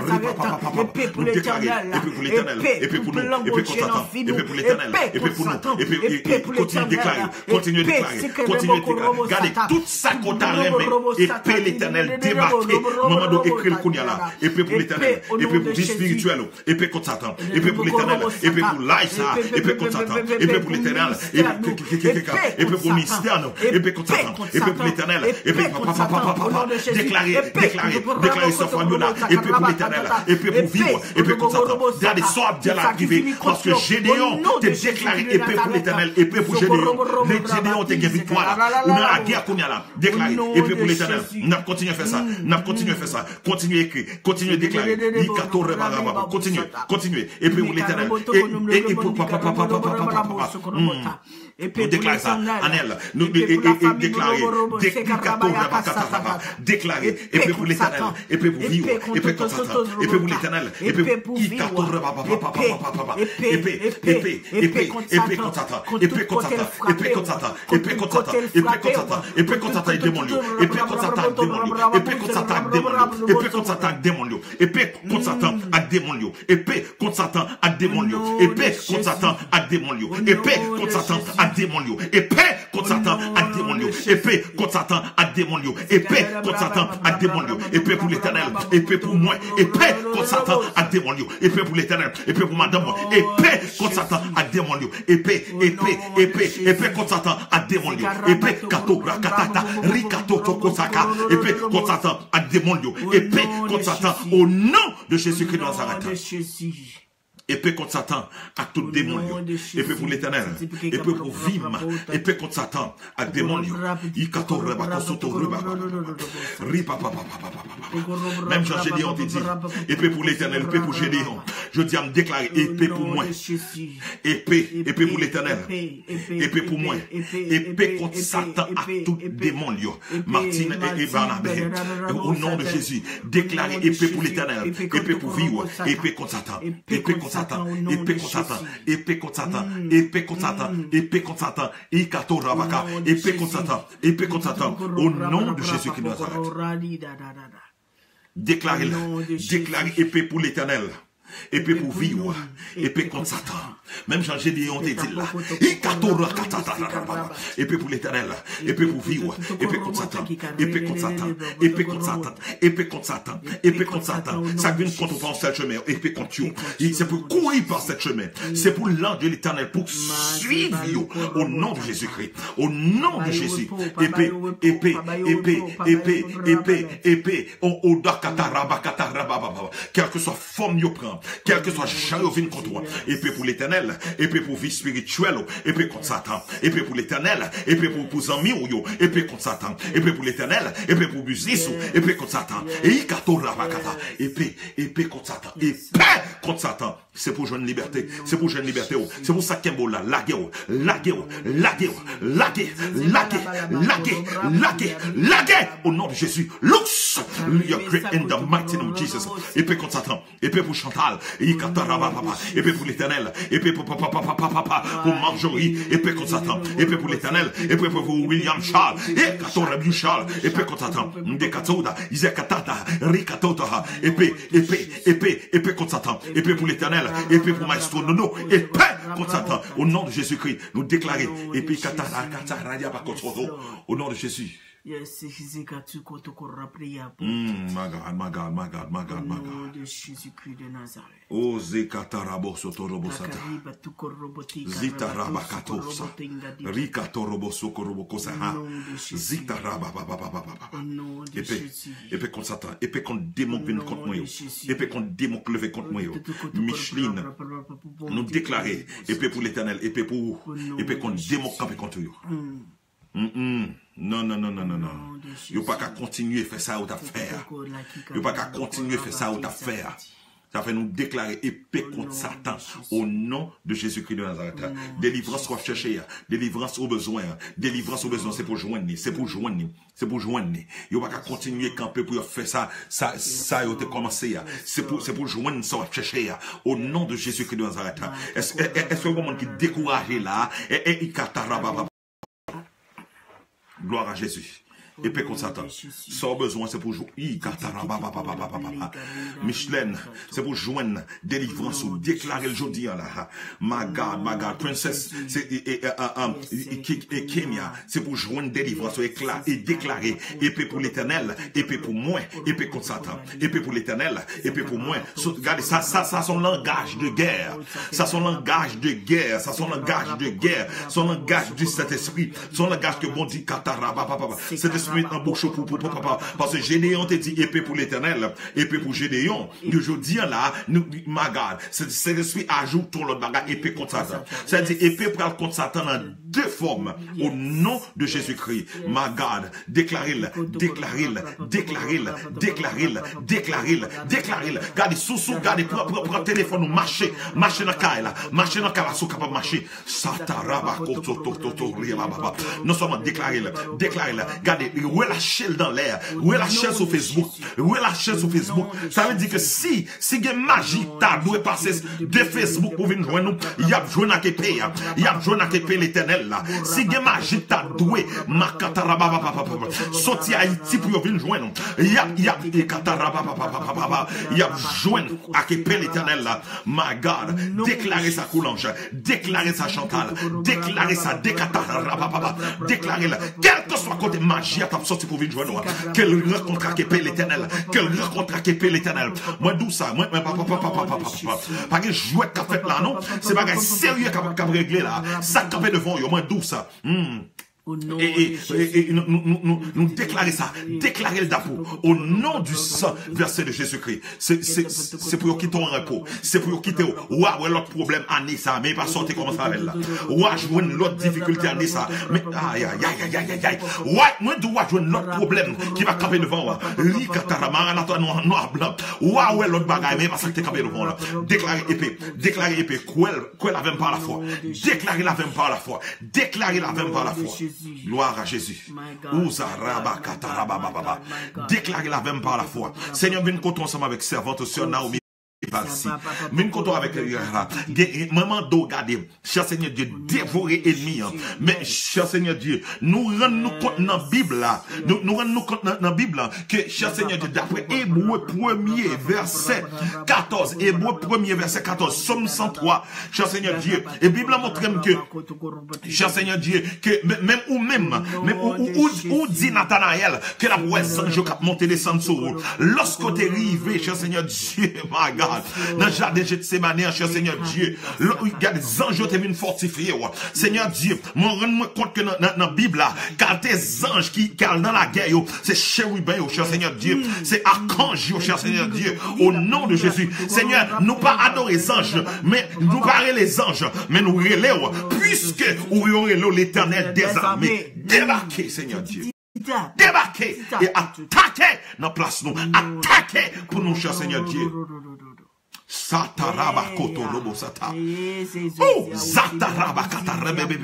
Nazarèt, epe pou Letènèl, epe pou Letènèl, epe pou nou, epe kont Satan, epe pou Letènèl, epe pou nou, epe kontinye deklare, kontinye deklare, kontinye deklare. Gade, tout sa ke w ta renmen, epe Letènèl debake. Manman do ekri l kounye a la. Epe pou Letènèl, epe pou vi espirityèl ou, epe kont Satan, epe pou Letènèl, epe pou laj sa, epe kont Satan, epe pou Letènèl, epe pou ministè nou, epe kont Satan, epe pou Letènèl, epe papa, papa, papa, deklare, deklare, deklare sa fanmi la, epe pou Letènèl, epe pou vi w, epe kont Satan. Gade sa w ap di a la prive, paske Jedeyon te deklare epe pou Letènèl, epe pou Jedeyon. Jedeyon te gen viktwa la. Ou nan lagè kounye a la. Deklare epe pou Letènèl. N ap kontinye fè sa. N ap kontinye fè sa. Kontinye ekri. Kontinye deklare. Ikato reba raba. Kontinye. Kontinye. Epe pou Letènèl. E, e, e pou papa, papa, papa, papa, papa. Hmm. Nou deklare sa. Anèl. Nou e, e, e, e, deklare. Ikato reba kata raba. Deklare. Epe pou Letènèl. Epe pou vi w. Epe kont Satan. Epe pou Letènèl. Epe pou ikato reba papa, papa, papa, papa. Epe, epe, epe, epe kont Satan. Epe kont Satan. Epe kont Satan. Epe kont Satan. Epe kont Satan. Epe kont Satan. Epe kont Satan ak demon yo. Epe kont Satan ak demon yo. Epe kont Satan ak demon yo. Epe kont Satan ak demon yo. Epe kont Satan ak demon yo. Epe kont Satan ak demon yo. Epe kont Satan ak demon yo. Epe kont Satan ak demon yo. Epe kont Satan ak demon yo. Epe kont Satan ak demon yo. Epe pou Letènèl. Epe pou mwen. Epe kont Satan ak demon yo. Epe pou Letènèl. Epe pou madanm mwen. Epe kont Satan ak demon yo. Epe, epe, epe, epe kont Satan ak demon yo. Epe kato rakatata, rikato toko saka. Epe kont Satan ak demon yo. Epe kont Satan, o non de Jezikri de Nazarèt. Epe kont Satan ak tout demon yo. Epe pou Letènèl. Epe pou vi m. Epe kont Satan ak demon yo. Ikato reba kosoto reba. Ripa papa papa papa. Menm jan Jedeyon te di, epe pou Letènèl, epe pou Jedeyon. Jodi a m deklare epe pou mwen. Epe, epe pou Letènèl. Epe pou mwen. Epe kont Satan ak tout demon yo. Martin e, e Barnabé. O non de Jezi, deklare epe pou Letènèl, epe pou vi w, epe kont Satan, epe kont Satan, epe kont Satan, epe kont Satan, epe kont Satan, epe kont Satan, ikato rabaka, epe kont Satan, epe kont Satan, o non de Jezikri de Nazarèt. Deklare l, deklare epe pou Letènèl. Epe pou vi w, epe kont Satan. Menm jan Jedeyon te di l la. Ikato rakatata. Epe pou Letènèl, epe pou vi w, epe kont Satan, epe kont Satan, epe kont Satan, epe kont Satan, epe kont Satan. Sa k vin kont ou pa yon sèl chemen, epe kont yo. Se pou kouri pa sèl chemen. Se pou l'ange de l'Éternel pou swiv yo. O non de Jezikri. O non de Jezi. Epe, epe, epe, epe, epe, epe. O, o, dakata, rabakata, rabababa. Kèlkeswa fòm yo pran, kèlkeswa jan yo vin kont ou, epe pou Letènèl, epe pou vi espirityèl ou, epe kont Satan, epe pou Letènèl, epe pou, pou zanmi w yo, epe kont Satan, epe pou Letènèl, epe pou biznis ou, epe kont Satan. E ikato rabakata, epe, epe kont Satan, epe kont Satan. Se pou jwenn libète, se pou jwenn libète ou, se pou sa kenbe w la, lage w, lage w, lage w, lage, lage, lage, lage, lage, o non de Jezi, loose your grip in the mighty name of Jesus. Epe kont Satan, epe pou Chantal, ikatarababa, epe pou Letènèl, epe pou papa, papa, papa, papa, pou Marjorie, epe kont Satan, epe pou Letènèl, epe pou William Charles, e katorab you Charles, epe kont Satan, de katouda, izekatata, rikatota, epe, epe, epe, epe kont Satan, epe pou Letènèl, epe pou Maestro Nono, epe kont Satan, o non de Jezikri, nou deklare, epe katara, katara, ya pa kont Satan, o non de Jezi. Yes, Jezi ka tu koto ko rapri ya pou. Mm, my God, my God, my God, my God, my God. Au nom de Jésus-Christ de Nazareth. O zekatarabo sotorobo sata. Kakariba tu korobo ti karaba tu Zitarabakatosa. Sokorobo tinga di. Rikatorobo sokorobo kosa ha. Au nom de Jésus. Zitarabababababa. Au nom de Jésus. Epe kont Satan, epe kont demon vin kont mwen yo. Epe kont demon k leve kont mwen yo. Micheline, nou deklare, epe pou Letènèl, epe pou ou, epe kont demon k kanpe kont ou yo. Mm, mm. Non, non, non, non, non, non. Yo pa ka kontinye fè sa yo t ap fè a. Yo pa ka kontinye fè sa yo t ap fè a. Sa fè nou deklare epe kont Satan, o non de Jezikri de Nazarèt. Delivrans w ap chèche a, delivrans ou bezwen an, delivrans ou bezwen, se pou jwenn li, se pou jwenn li, se pou jwenn li. Yo pa ka kontinye kanpe pou yo fè sa, sa, sa yo te kòmanse a. Se pou, se pou jwenn sa w ap chèche a, o non de Jezikri de Nazarèt. Èske, èske, èske yon moun ki dekouraje la, e, e, ikatarababa. Glwa a Jezi. Epe kont Satan. Sa w bezwen, se pou jou. I katara ba ba ba ba ba ba ba ba. Micheline, se pou jwenn delivrans ou. Deklare l jodi a la. My God, my God. Princess, se, e, e, e, e, e, e, Ki-, e, Kenya, se pou jwenn delivrans ou. Ekla-, e deklare, epe pou Letènèl, epe pou mwen, epe kont Satan, epe pou Letènèl, epe pou mwen. So, gade, sa, sa, sa se yon langaj de gè. Sa se yon langaj de gè. Sa se yon langaj de gè. Se yon langaj du Saint-Esprit. Se yon langaj ke Bondye katara ba ba ba ba. Sentespri met nan bouch ou pou, pou, pou, pou, pou, paske Jedeyon te di epe pou Letènèl, epe pou Jedeyon. Yo jodi an la, nou, my God, Sentespri ajoute yon lòt bagay, epe kont Satan. Sa vle di epe pral kont Satan nan de fòm, o non de Jezikri. My God, deklare l, deklare l, deklare l, deklare l, deklare l, deklare l. Gade, sou, sou, gade, pran, pran, pran telefòn ou, mache, mache nan kay la, mache nan kay la, si w kapab mache. Satarabako toto toto riababa. Non sèlman deklare l, deklare l. Gade, relache l dan lè, relache l sou Facebook, relache l sou Facebook. Sa vle di ke si, si gen maji ta dwe pase de Facebook pou vin jwenn nou, y ap jwenn ak epe a, y ap jwenn ak epe Letènèl la. Si gen maji ta dwe, makatarababa, soti Ayiti pou yo vin jwenn nou, y ap, y ap, ekatarababa, y ap jwenn ak epe Letènèl la. My God, deklare sa Koulanj, deklare sa Chantal, deklare sa Dekata, rapapapa, deklare l. Kèlkeswa kote maji a t ap soti pou vin jwenn ou a, ke l rankontre ak epe Letènèl, ke l rankontre ak epe Letènèl. Mwen di w sa, mwen, mwen, pa, pa, pa, pa gen jwèt k ap fèt la non, se bagay serye k ap, k ap regle la. Sa k kanpe devan w yo, mwen di w sa. Hmm. E, e, e, e, nou, nou, nou, nou, nou deklare sa. Deklare l dapou. Au nom du sang versé de Jésus-Christ. Se, se, se pou yo kite w an repo. Se pou yo kite w. W a wè lòt pwoblèm ane sa, men e pa sa w te kòmanse avè l la. W a jwenn lòt difikilte ane sa. Men, ayayayayayay. W a, mwen di w, w a jwenn lòt pwoblèm ki va kanpe devan w. Rikatara, maranata, nwa, nwa blan. W a wè lòt bagay, men e pa sa k te kanpe devan w la. Deklare epe. Deklare epe. Kwè l, kwè l avè m pa lafwa. Deklare l avè m pa lafwa. Deklare l avè m pa lafwa. Gloire à Jésus. Ouza raba kata raba ba ba ba. Deklare l avè m pa lafwa. Senyè, vin kote w ansanm avèk sèvant ou sè Naomi Palsi. Vin kote w avèk, gen, mwen mande w gade. Chè Senyè Dye, devore enmi an. Men, chè Senyè Dye, nou rann nou kont nan Bib la. Nou, nou rann nou kont nan, nan Bib la. Ke, chè Senyè Dye, daprè Ebre premye vèsè katòz, Ebre premye vèsè katòz, Sòm san twa, chè Senyè Dye, e Bib la montre m ke, chè Senyè Dye, ke men-, menm ou menm, menm ou, ou, ou, ou di Natanayèl ke l ap wè zanj yo k ap monte desann sou ou. Lòske w te rive, chè Senyè Dye, my God, nan jaden Jetsemane an, chè Senyè Dye, lò, gade, zanj yo te vin fòtifye w. Senyè Dye, mwen rann mwen kont ke nan, nan, nan Bib la, kalte zanj ki, ki al nan lagè yo, se cheriben yo, chè Senyè Dye, se akanj yo, chè Senyè Dye, o non de Jezi. Senyè, nou pa adore zanj, men nou pa rele zanj, men nou rele w, piske ou yo rele w Letènèl dèzame. Debake, Senyè Dye. Debake e atake nan plas nou. Atake pou nou, chè Senyè Dye. Sataraba kotorobo sata. Oh, zataraba katarebe.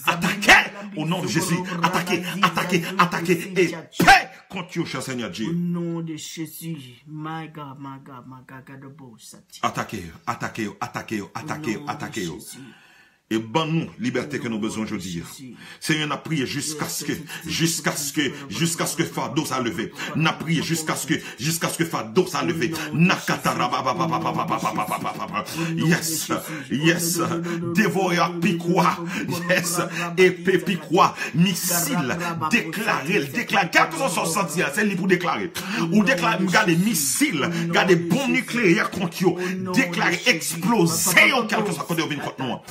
Atake o non de Jezi. Atake, atake, atake. E pe kont yo, chè Senyè Dye. Au nom de Jésus. My God, my God, my God, God of all sati. Atake yo, atake yo, atake yo, atake yo, atake yo. E ban nou libète ke nou bezwen jodi a. Senyè, n ap priye jiskaske, jiskaske, jiskaske fado sa leve. N ap priye jiskaske, jiskaske fado sa leve. Nakata rababababababababababa. Yes, yes. Devore ak pikwa. Yes. Epe, pikwa, misil. Deklare l, deklare. Kèlkeswa sa w santi a, se li pou deklare. Ou deklare, gade misil, gade bonm nikleyè kont yo. Deklare, eksploze yo, kèlkeswa kote yo vin kont nou an.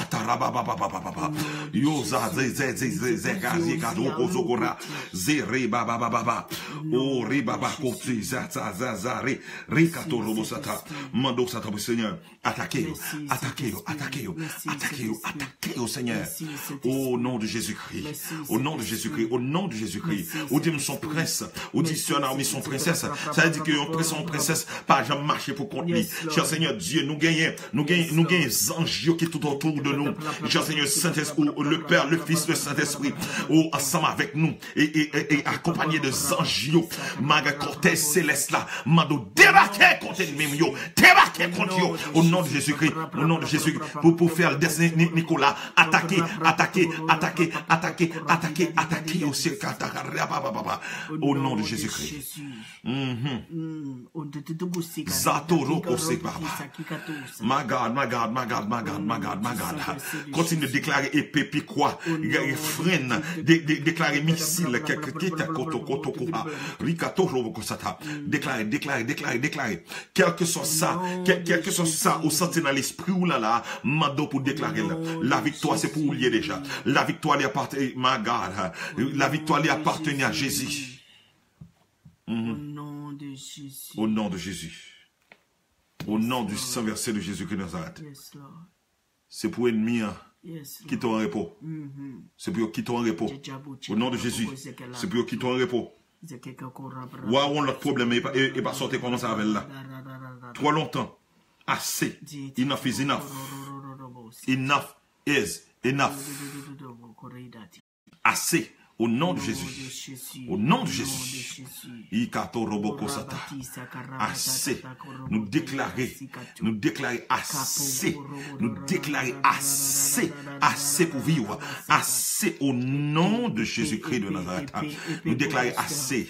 Satarabababababa. Yo za ze ze ze ze ze ga ze ga zo ko zo ko ra. Ze re ba ba ba ba ba. O re ba ba ko ti za za za za re. Re ka to robo sata. Mande w sa tanpri Senyè. Atake yo. Atake yo. Atake yo. Atake yo. Atake yo, Senyè. O non de Jezikri. O non de Jezikri. O non de Jezikri. Ou di m son prens. Ou di sè Naomi son prensès. Sa vle di ke yon prens, yon prensès pa janm mache pou kont li. Chè Senyè Dye, nou genyen Nou gen, nou gen zanj yo ki tout otou de nou. Chè Senyè, Sentespri, le Père, le Fils, le Saint-Esprit, ou ansanm avèk nou e, e, e, e akonpanye de zanj yo. Malgre kòtèj selès la, mande w debake kont ènmi m yo. Debake kont yo. O non de Jezikri, o non de Jezikri, pou, pou fè Aldès Ni-, Ni-, Nicolas atake, atake, atake, atake, atake, atake yo, se kata, rabababa. O non de Jezikri. Mhm. Zatoro kose baba. My God, my God, my God, my God, my God, my God. Kontinye deklare epe, pikwa, frenn, de- de- deklare misil, kèk kita koto koto koha, rikato robo kosata. Deklare, deklare, deklare, deklare. Kèlkeswa sa, kèlkeswa sa ou santi nan lespri w la la, mande w pou deklare l. Laviktwa se pou ou l ye deja. Laviktwa li aparte, my God. Laviktwa li apateni a Jezi. Au nom de Jésus. Au nom de Jésus. Au nom du sang versé de Jésus-Christ de Nazareth. Se pou enmi an kite w an repo. Se pou yo kite w an repo. O non de Jezi, se pou yo kite w an repo. Wa yon lòt pwoblèm, e pa sa w te kòmanse avè l la. Twò lontan. Ase. Enough is enough. Enough is enough. Ase. O non de Jezi. O non de Jezi. Ikato roboko sata. Ase. Nou deklare. Nou deklare ase. Nou deklare ase. Ase pou viv. Ase o non de Jezikri de Nazarèt. Nou deklare ase.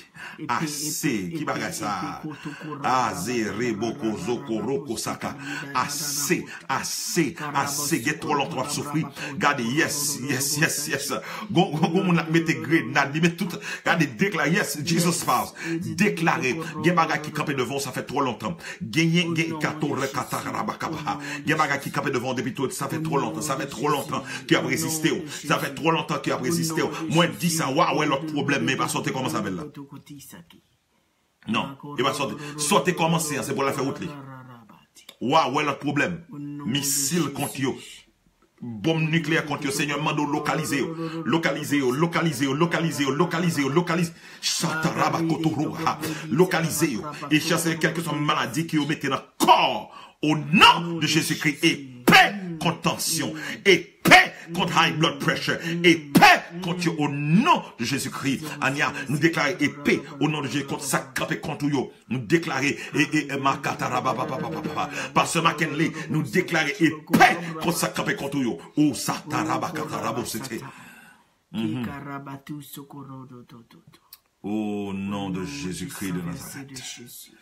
Ase. Ki bagay sa? Aze rebokozo koroko saka. Ase. Ase, ase, gen twò lontan w ap soufri. Gade, yes, yes, yes, yes. Gon, gon, gon moun ap mete grenad, li met tout. Gade, deklare, yes, Jesus Christ. Deklare, gen bagay ki kanpe devan w, sa fè twò lontan. Genyen, gen kato rekata rabakaba. Gen bagay ki kanpe devan w depi twò, sa fè twò lontan. Sa fè twò lontan ki ap reziste w. Sa fè twò lontan ki ap reziste w. Mwen di sa, wa wè lòt pwoblèm, men pa sa w te kòmanse avè l la. Non, e pa sa w te, sa w te kòmanse an, se pou l al fè wout li. Wa wè lòt pwoblèm. Misil kont yo. Bonm nikleyè kont yo. Senyè, m mande w lokalize yo. Lokalize yo, lokalize yo, lokalize yo, lokalize yo, lokalize. Sataraba kotoro, ha. Lokalize yo. E chase kèlkeswa maladi ki yo mete nan kò. O non de Jezikri, epe kont tansyon. Epe kont high blood pressure. Epe kont yo o non de Jezikri. Anya, nou deklare epe o non de Jezi kont sa k kanpe kont ou yo. Nou deklare e, e, e, makatarabababababa. Pastè Mackenley, nou deklare epe kont sa k kanpe kont ou yo. O satarabakatarabosete. O non de Jezikri de Nazarèt.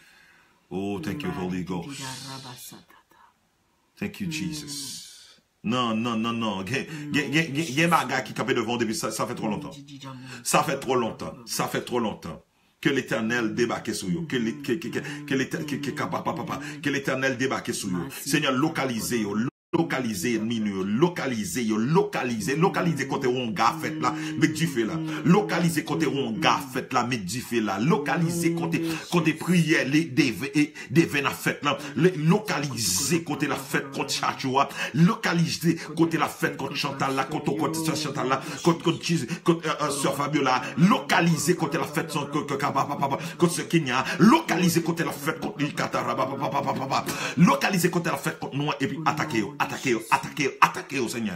Oh, thank you, Holy Ghost. Thank you, Jesus. Non, non, non, non. Gen, gen, gen, gen, gen bagay ki kanpe devan w depi sa, sa fè twò lontan. Sa fè twò lontan. Sa fè twò lontan. Ke Letènèl debake sou yo. Ke, ke, ke, ke, ke Letè-, ke, ke, ka, pa, pa, pa, pa. Ke Letènèl debake sou yo. Senyè, lokalize yo. Lokalize enmi nou yo, lokalize yo, lokalize, lokalize kote wonga fèt la, met dife la. Lokalize kote wonga fèt la, met dife la. Lokalize kote, kote priyè li deve, e, deven ap fèt la. Le, lokalize kote l ap fèt kont chacho a. Lokalize kote l ap fèt kont Chantal la, kont, kont sè Chantal la, kont, kont, kont, euh, euh, sè Fabiola. Lokalize kote l ap fèt son, kont, kont, kont, kont sè Kenya. Lokalize kote l ap fèt kont li, katara, pa, pa, pa, pa, pa, pa. Lokalize kote l ap fèt kont nou an, epi atake yo, atake yo, atake yo, atake yo, Senyè.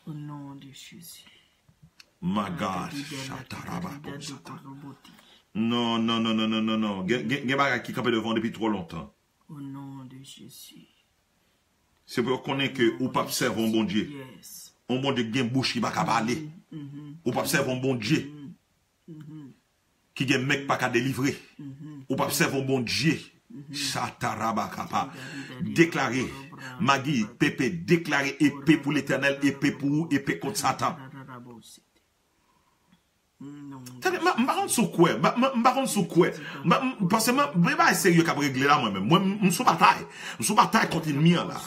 Au nom de Jésus. My God, shataraba, kosata. Non, non, non, non, non, non, non. Gen, gen, gen bagay ki kanpe devan w depi twò lontan. Au nom de Jésus. Se pou yo konnen ke ou p ap sèvi yon Bondye. Yes. Yon Bondye ki gen bouch ki pa ka pale. Ou p ap sèvi yon Bondye ki gen men k pa ka delivre. Ou p ap sèvi yon Bondye. Chatarabakapa. Deklare, Magi, Pepe, deklare epe pou Letènèl, epe pou ou, epe kont Satan. Tande, m pa konn si w kwè, m pa konn si w kwè. Paske men bagay serye k ap regle la mwen menm. Mwen, m sou batay. M sou batay kont enmi an la.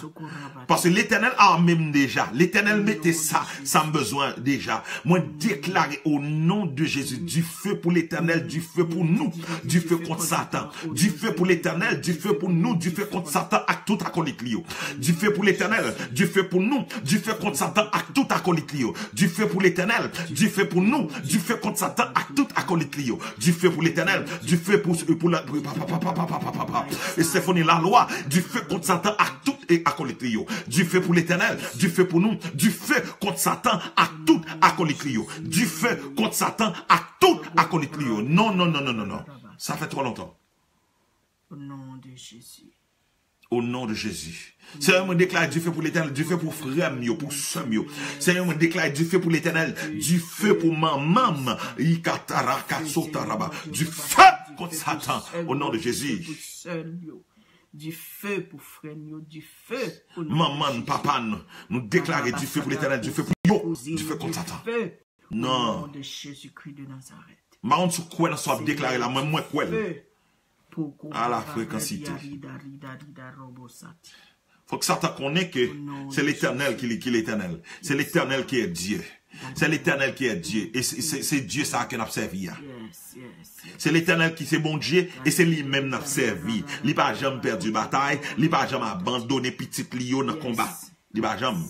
Paske Letènèl ame m deja. Letènèl mete sa, sa m bezwen deja. Mwen deklare o non de Jezi, dife pou Letènèl, dife pou nou, dife kont Satan, dife pou Letènèl, dife pou nou, dife kont Satan ak tout akolit li yo. Dife pou Letènèl, dife pou nou, dife kont Satan ak tout akolit li yo. Dife pou Letènèl, dife pou nou, dife kont Satan ak tout akolit li yo. Dife pou Letènèl, dife pou, pou la, pou, pa, pa, pa, pa, pa, pa, pa, pa, pa. E senfoni lalwa, dife kont Satan ak tout e akolit li yo. Dife pou Letènèl, dife pou nou, dife kont Satan ak tout akolit li yo. Dife kont Satan ak tout akolit li yo. Non, non, non, non, non, non. Sa fè twò lontan. Au nom de Jésus. O non de Jezi. Senyè, mwen deklare dife pou Letènèl, dife pou frè m yo, pou sè m yo. Senyè, mwen deklare dife pou Letènèl, dife pou manman m. Ikatarakasotaraba. Dife kont Satan, o non de Jezi. Du feu pour frè n yo, du feu. Manman n, papa n, nou deklare dife pou Letènèl, dife pou yo, dife kont Satan. Non. M pa konn si w kwè nan sa w ap deklare la, mwen, mwen kwè l. A la frekansite. Fòk Satan konnen ke se Letènèl ki, ki Letènèl. Se Letènèl ki est Dieu. Se Letènèl ki est Dieu. E se, se, se Dye sa a ke n ap sèvi a. Se Letènèl ki se Bondye e se li menm n ap sèvi. Li pa janm pèdi batay, li pa janm abandone pitit li yo nan konba. Li pa janm.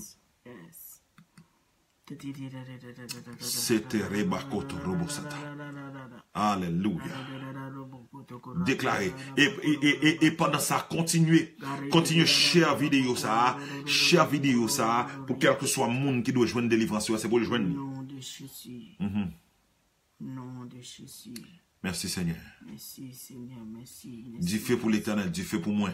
Seterebakotorobosata. Alelouya. Deklare. E, e, e, e, e pandan sa, kontinye. Kontinye share videyo sa a. Share videyo sa a pou kèlkeswa moun ki dwe jwenn delivrans yo, se pou l jwenn li. Mhm. Mèsi, Senyè. Dife pou Letènèl, dife pou mwen.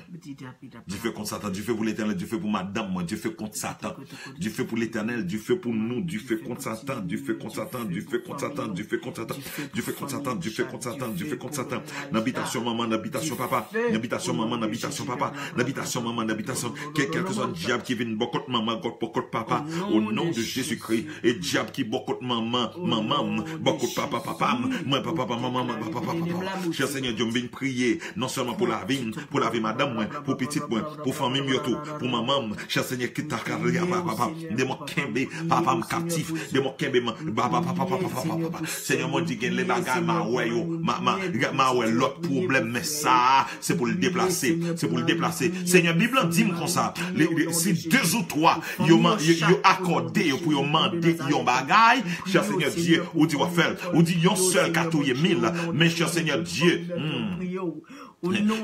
Dife kont Satan, dife pou Letènèl, dife pou madanm mwen, dife kont Satan. Dife pou Letènèl, dife pou nou, dife kont Satan, dife kont Satan, dife kont Satan, dife kont Satan, dife kont Satan, dife kont Satan, dife kont Satan. Nan bitasyon manman, nan bitasyon papa, nan bitasyon manman, nan bitasyon papa, nan bitasyon manman, nan bitasyon. Ke kèlkeswa dyab ki vin bò kont manman, bò kont papa, o non de Jezikri, e dyab ki bò kont manman, manman m, bò kont papa, papa m, mwen, papa, papa, manman, papa, papa, papa. Chè Senyè Dye, m vin priye, non sèlman pou lavi m, pou lavi madanm mwen, pou pitit mwen, pou fanmi m yo tou, pou manman m, chè Senyè, ki ta ka, papa, papa, demon kenbe papa m kaptif, demon kenbe m, papa, papa, papa, papa, papa. Senyè, mwen di gen le bagay m a wè yo, m a, m a, m a wè lòt pwoblèm, men sa a, se pou l deplase, se pou l deplase. Senyè, Bib lan di m konsa, li, li, si de ou twa, yo, man- yo, yo akòde yo pou yo mande yon bagay, chè Senyè Dye, ou di w ap fè l. Ou di yon sèl ka touye mil, men chè Senyè Dye, hmm,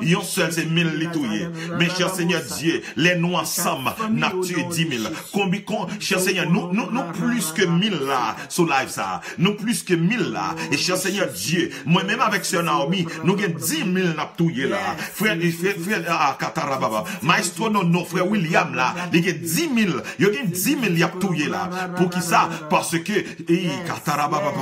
yon sèl se mil li touye. Men chè Senyè Dye, lè nou ansanm, n ap tiye di mil. Konbi-, kon-, chè Senyè, nou, nou, nou plis ke mil la sou live sa a. Nou plis ke mil la. E chè Senyè Dye, mwen menm avèk sè Naomi, nou gen di mil n ap touye la. Frè, frè, frè, ah, katarababa. Maestro Nono, frè William la, li gen di mil. Yo gen di mil y ap touye la. Poukisa? Paske, eh, katarababa,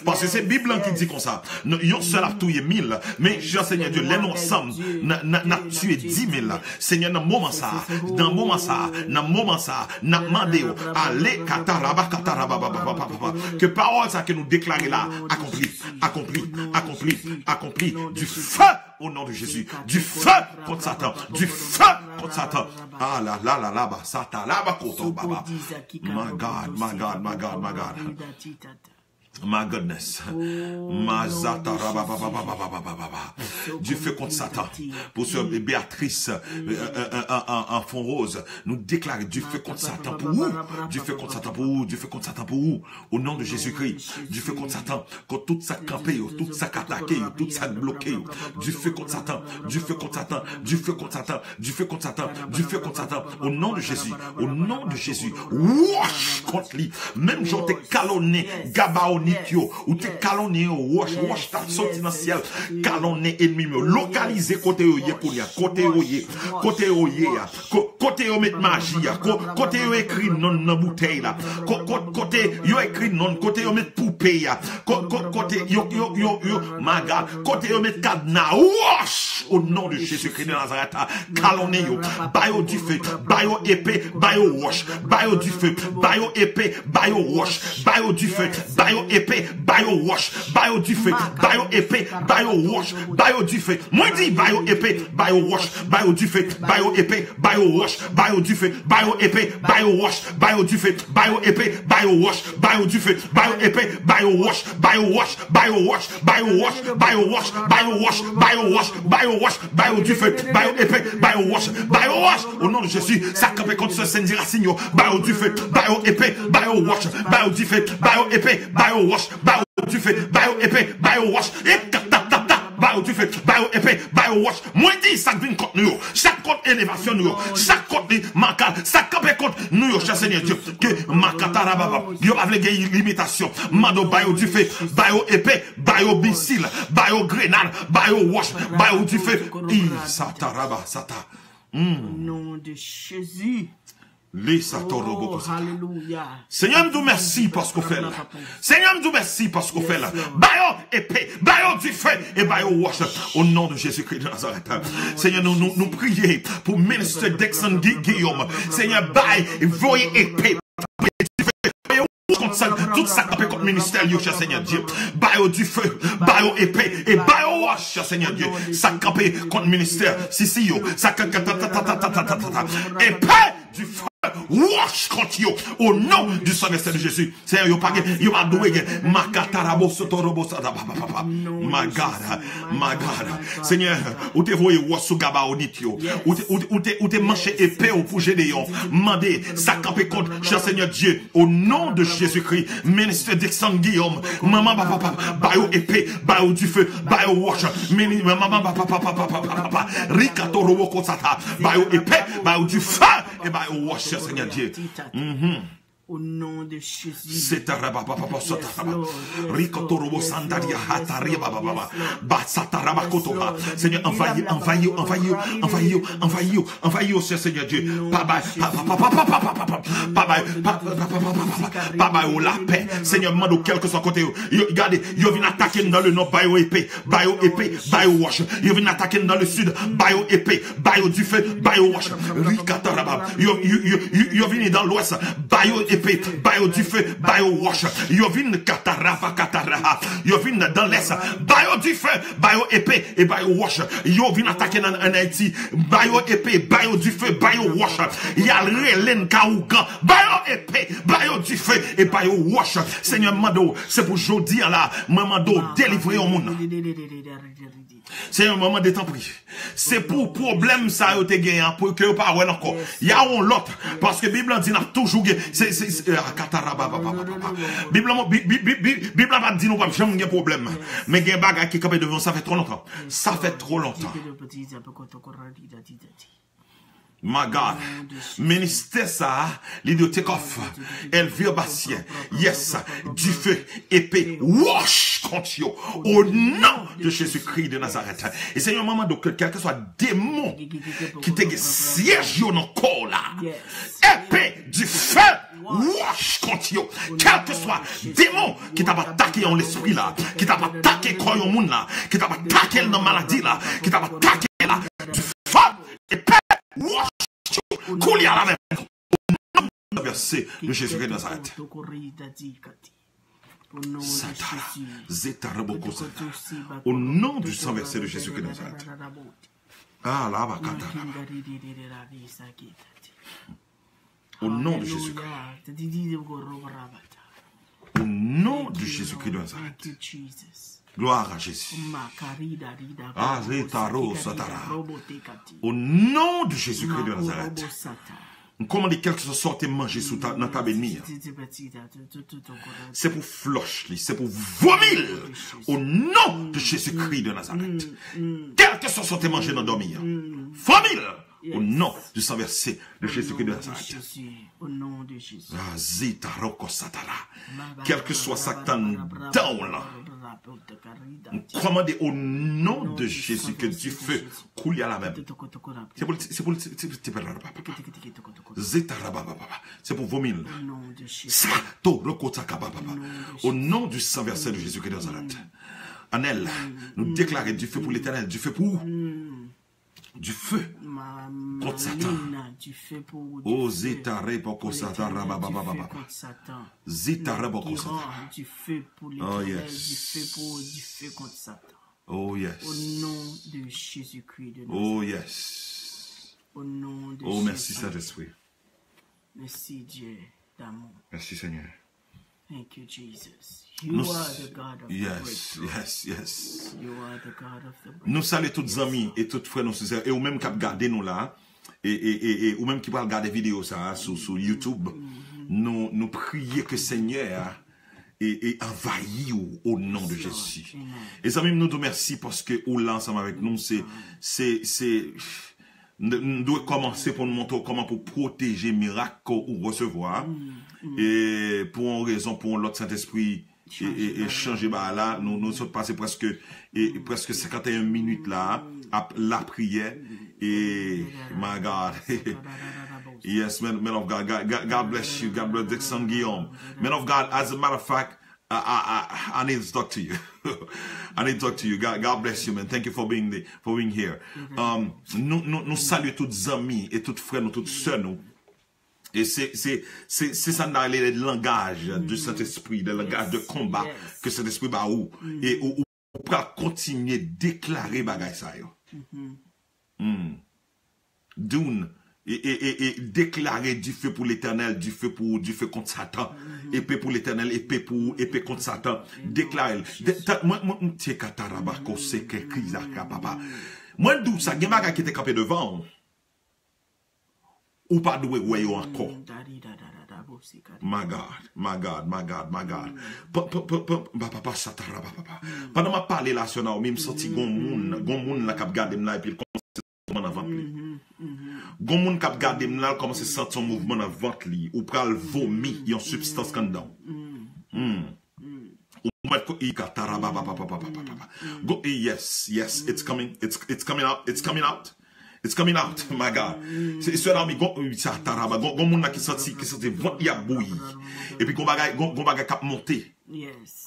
paske se Bib lan ki di konsa. Nou, yon sèl ap touye mil. Men, chè Senyè Dye, lè nou ansanm, n a, n a, n ap tiye di mil la. Senyè, nan moman sa a, nan moman sa a, nan moman sa a, n ap mande w, ale, kataraba, kataraba, papa, papa, papa, ke pawòl sa ke nou deklare la akonpli, akonpli, akonpli, akonpli, du feu, au nom de Jésus, du feu kont Satan, du feu kont Satan. Ah la la la la, ba, sata, la, ba, koto, baba. My God, my God, my God, my God. My goodness. Mazata rabababababababa. Dife kont Satan. Pou sè Beatrice, euh, euh, euh, an, an, an fon roz. Nou deklare dife kont Satan pou ou. Dife kont Satan pou ou. Dife kont Satan pou ou. O non de Jezikri. Dife kont Satan. Kont tout sa k kanpe yo. Tout sa k atake yo. Tout sa k bloke yo. Dife kont Satan. Dife kont Satan. Dife kont Satan. Dife kont Satan, dife kont Satan, o non de Jezi, o non de Jezi, wòch kont li. Menm jan w te kalonnen Gabaonit yo, ou te kalonnen yo wòch, wòch t ap soti nan syèl, kalonnen ènmi m yo, lokalize kote yo ye kounye a, kote yo ye, kote yo ye a, ko-, kote yo met maji a, ko-, kote yo ekri non nan boutèy la, ko-, ko-, kote yo ekri non, kote yo met poupe a, ko-, ko-, kote yo, yo, yo, yo, my God, kote yo met kadna, wòch! O non de Jezikri de Nazarèt, kalonnen yo, ba yo dife, ba yo epe, ba yo wòch, ba yo dife, ba yo epe, ba yo wòch, ba yo dife, ba yo epe, ba yo wòch, ba yo dife, ba yo epe, ba yo wòch, ba yo dife. Mwen di, ba yo epe, ba yo wòch, ba yo dife, ba yo epe, ba yo wòch, ba yo dife, ba yo epe, ba yo wòch, ba yo dife, ba yo epe, ba yo wòch, ba yo dife, ba yo epe, ba yo wòch, ba yo wòch, ba yo wòch, ba yo wòch, ba yo wòch, ba yo wòch, ba yo wòch, ba yo wòch, ba yo dife, ba yo epe, ba yo wòch, ba yo wòch. O non de Jezi, sa k kanpe kont sè Sendy Racine yo, ba yo dife, ba yo epe, ba yo wòch, ba yo dife, ba yo epe, ba yo wòch, ba yo dife, ba yo epe, ba yo wòch, e ta, ta, ta, ta, ba yo dife, ba yo epe, ba yo wòch. Mwen di sa k vin kont nou yo, sa k kont elevasyon nou yo, sa k kont li, maka, sa k kanpe kont nou yo, chè Senyè Dye, ke makatarababa, yo pa vle gen limitasyon. Mande w ba yo dife, ba yo epe, ba yo misil, ba yo grenad, ba yo wòch, ba yo dife. I sataraba, sata. Hmm. Au nom de Jésus. Li sa toro boko sa. Senyè, m di w mèsi paske w fè l. Senyè, m di w mèsi paske w fè l. Ba yo epe, ba yo dife, e ba yo wòch. O non de Jezikri de Nazarèt. Senyè, nou, nou, nou priye pou ministè Dixon Guillaume. Senyè, bay, voye epe, voye dife, voye wòch kont sa, tout sa k kanpe kont ministè l yo, chè Senyè Dye. Ba yo dife, ba yo epe, e ba yo wòch, chè Senyè Dye. Sa k kanpe kont ministè, sisi yo, sa k, epe, dife, wòch kont yo. O non di san vèsè de Jezi. Senyè, yo pa gen, yo pa dwe gen. Makatarabo sotorobo sata papa papa. My God, my God. Senyè, ou te voye wòch sou Gabaonit yo. Ou te, ou te, ou te, ou te manche epe w pou Jedeyon. Mande sa kanpe kont, chè Senyè Dye, o non de Jezikri. Ministè Dixon Guillaume, manman papa papa, ba yo epe, ba yo dife, ba yo wòch. Mini, manman papa papa papa papa, rikatorobo kosata, ba yo epe, ba yo dife. E ba yo wòch, Senyè Dye. Mhm. Au nom de Jésus. Setarabababa, sataraba. Rikotorobo sandaria hataria bababa. Basatarabakotoba. Senyè, anvayi, anvayi yo, anvayi yo, anvayi yo, anvayi yo, anvayi yo, Senyè Dye. Pa bay, pa, pa, pa, pa bay, pa, pa, pa, pa, pa, pa, pa, pa, pa, pa, pa, pa bay yo lapè. Senyè, m mande w, kèlkeswa kote yo, yo, gade, yo vin atake m nan le nò, ba yo epe. Ba yo epe, ba yo wòch. Yo vin atake n nan le sid. Ba yo epe, ba yo dife, ba yo wòch. Rikataraba. Yo, yo, yo, yo, yo vini dan lwès. Ba yo epe, ba yo dife, ba yo wòch. Yo vin kataraba, kataraha. Yo vin dan lès. Ba yo dife, ba yo epe, e ba yo wòch. Yo vin atake n an, an Ayiti. Ba yo epe, ba yo dife, ba yo wòch. Y al rele n ka ougan. Ba yo epe, ba yo dife, e ba yo wòch. Senyè, m mande w, se pou jodi a la, mwen mande w delivre yon moun. Senyè, mwen mande tanpri. Se pou pwoblèm sa yo te gen an, pou ke yo pa wè l ankò. Y a yon lòt, paske Bib lan di n ap toujou gen. Se, se, se, ah, kataraba, papa, papa. Bib lan, Bib, Bib, Bib, Bib, Bib la pa di nou p ap janm gen pwoblèm. Men gen bagay ki kanpe devan, sa fè twò lontan. Sa fè twò lontan. My God. Ministè sa a, li dwe take off. Elvire Bastien. Yes. Dife, epe, wòch kont yo. O non de Jezikri de Nazarèt. E Senyè, mwen mande w ke kèlkeswa demon ki te gen syèj yo nan kò w la, epe, dife, wòch kont yo. Kèlkeswa demon ki t ap atake yon lespri la, ki t ap atake kò yon moun la, ki t ap atake l nan maladi la, ki t ap atake l la, dife, epe, wòch yo. Koulye a la menm. O non de Jezikri de Nazarèt. Satara, zetaraboko satara. Au nom du sang versé de Jésus-Christ de Nazareth. Ah, la, ba, katara. Au nom de Jésus-Christ. Au nom de Jésus-Christ de Nazareth. Gloire à Jésus. Ah, zetaro satara. Au nom de Jésus-Christ de Nazareth. M kòmande kèlkeswa sa w te manje sou ta, nan tab ènmi an. Se pou flòch li, se pou vomi l. O non de Jezikri de Nazarèt. Kèlkeswa sa w te manje nan dòmi an. Vomi l. O non du sang versé de Jésus-Christ de Nazareth. Ah, zita roko satana. Kèlkeswa sa k t anndan w lan. M kòmande o non de Jezi ke dife koulye a la menm. Se pou l, se pou l, se pou l, zetarabababa. Se pou vomi l. Sato roko takabababa. O non du sang versé de Jésus-Christ de Nazareth. Anèl, nou deklare dife pou Letènèl, dife pou ou. Dife kont Satan. O zita repoko sata rababababa. Zita repoko sata. Oh yes. Oh yes. Oh yes. Oh mèsi Sentespri. Mèsi Senyè. Thank you, Jesus. You are the God of the breakthrough. Yes, yes. You are the God of the breakthrough. Nou salye tout zanmi e tout frè nou, sè, e ou menm k ap gade nou la, e, e, e, e ou menm ki pral gade videyo sa a sou, sou YouTube. Nou, nou priye ke Senyè a e, e anvayi w o non de Jezi. E zanmi m, nou di w mèsi paske ou la ansanm avèk nou. Se, se, se, n, n dwe kòmanse pou n montre w kòman pou pwoteje mirak ke ou resevwa. E pou yon rezon, pou yon lòt, Sentespri e, e, e chanje bagay la. Nou, nou sot pase prèske, e, e prèske senkanteyen minit la. ap lapriyè. E, my God. Yes, man, man of God. God, God, God bless you. God bless Dixon Guillaume. Man of God, as a matter of fact, I, I, I, I need to talk to you. I need to talk to you. God, God bless you, man. Thank you for being the, for being here. Um, nou, nou, nou salye tout zanmi e tout frè nou, tout sè nou. E se, se, se, se sa n ta rele le langage du Saint-Esprit, le langage de combat que Saint-Esprit ba ou. E ou, ou pral kontinye deklare bagay sa yo. Hmm. Doun, e, e, e, e deklare dife pou Letènèl, dife pou ou, dife kont Satan. Epe pou Letènèl, epe pou ou, epe kont Satan. Deklare l. De- ta- Mwen, mwen, mwen, tye katarabako seke krizaka papa. Mwen di w sa, gen bagay ki te kanpe devan w. Ou pa dwe wè yo ankò. My God, my God, my God, my God. Pa, pa, pa, pa, ba, papa, satara, ba, papa. Pandan m ap pale la, sè Naomi, m santi gon moun, gon moun la k ap gade m la, epi l kòmanse mouvman nan vant li. Gon moun k ap gade m la, l kòmanse santi yon mouvman nan vant li. Ou pral vomi yon sibstans anndan w. Hmm. Ou mèt ko i ka taraba pa pa pa pa pa pa pa. Go, yes, yes, it's coming, it's, it's coming out, it's coming out. It's coming out, my God. Se sè Naomi, gon, sa taraba, gon, gon moun la ki santi, ki santi vant li ap bouyi. Epi gon bagay, gon, gon bagay k ap monte.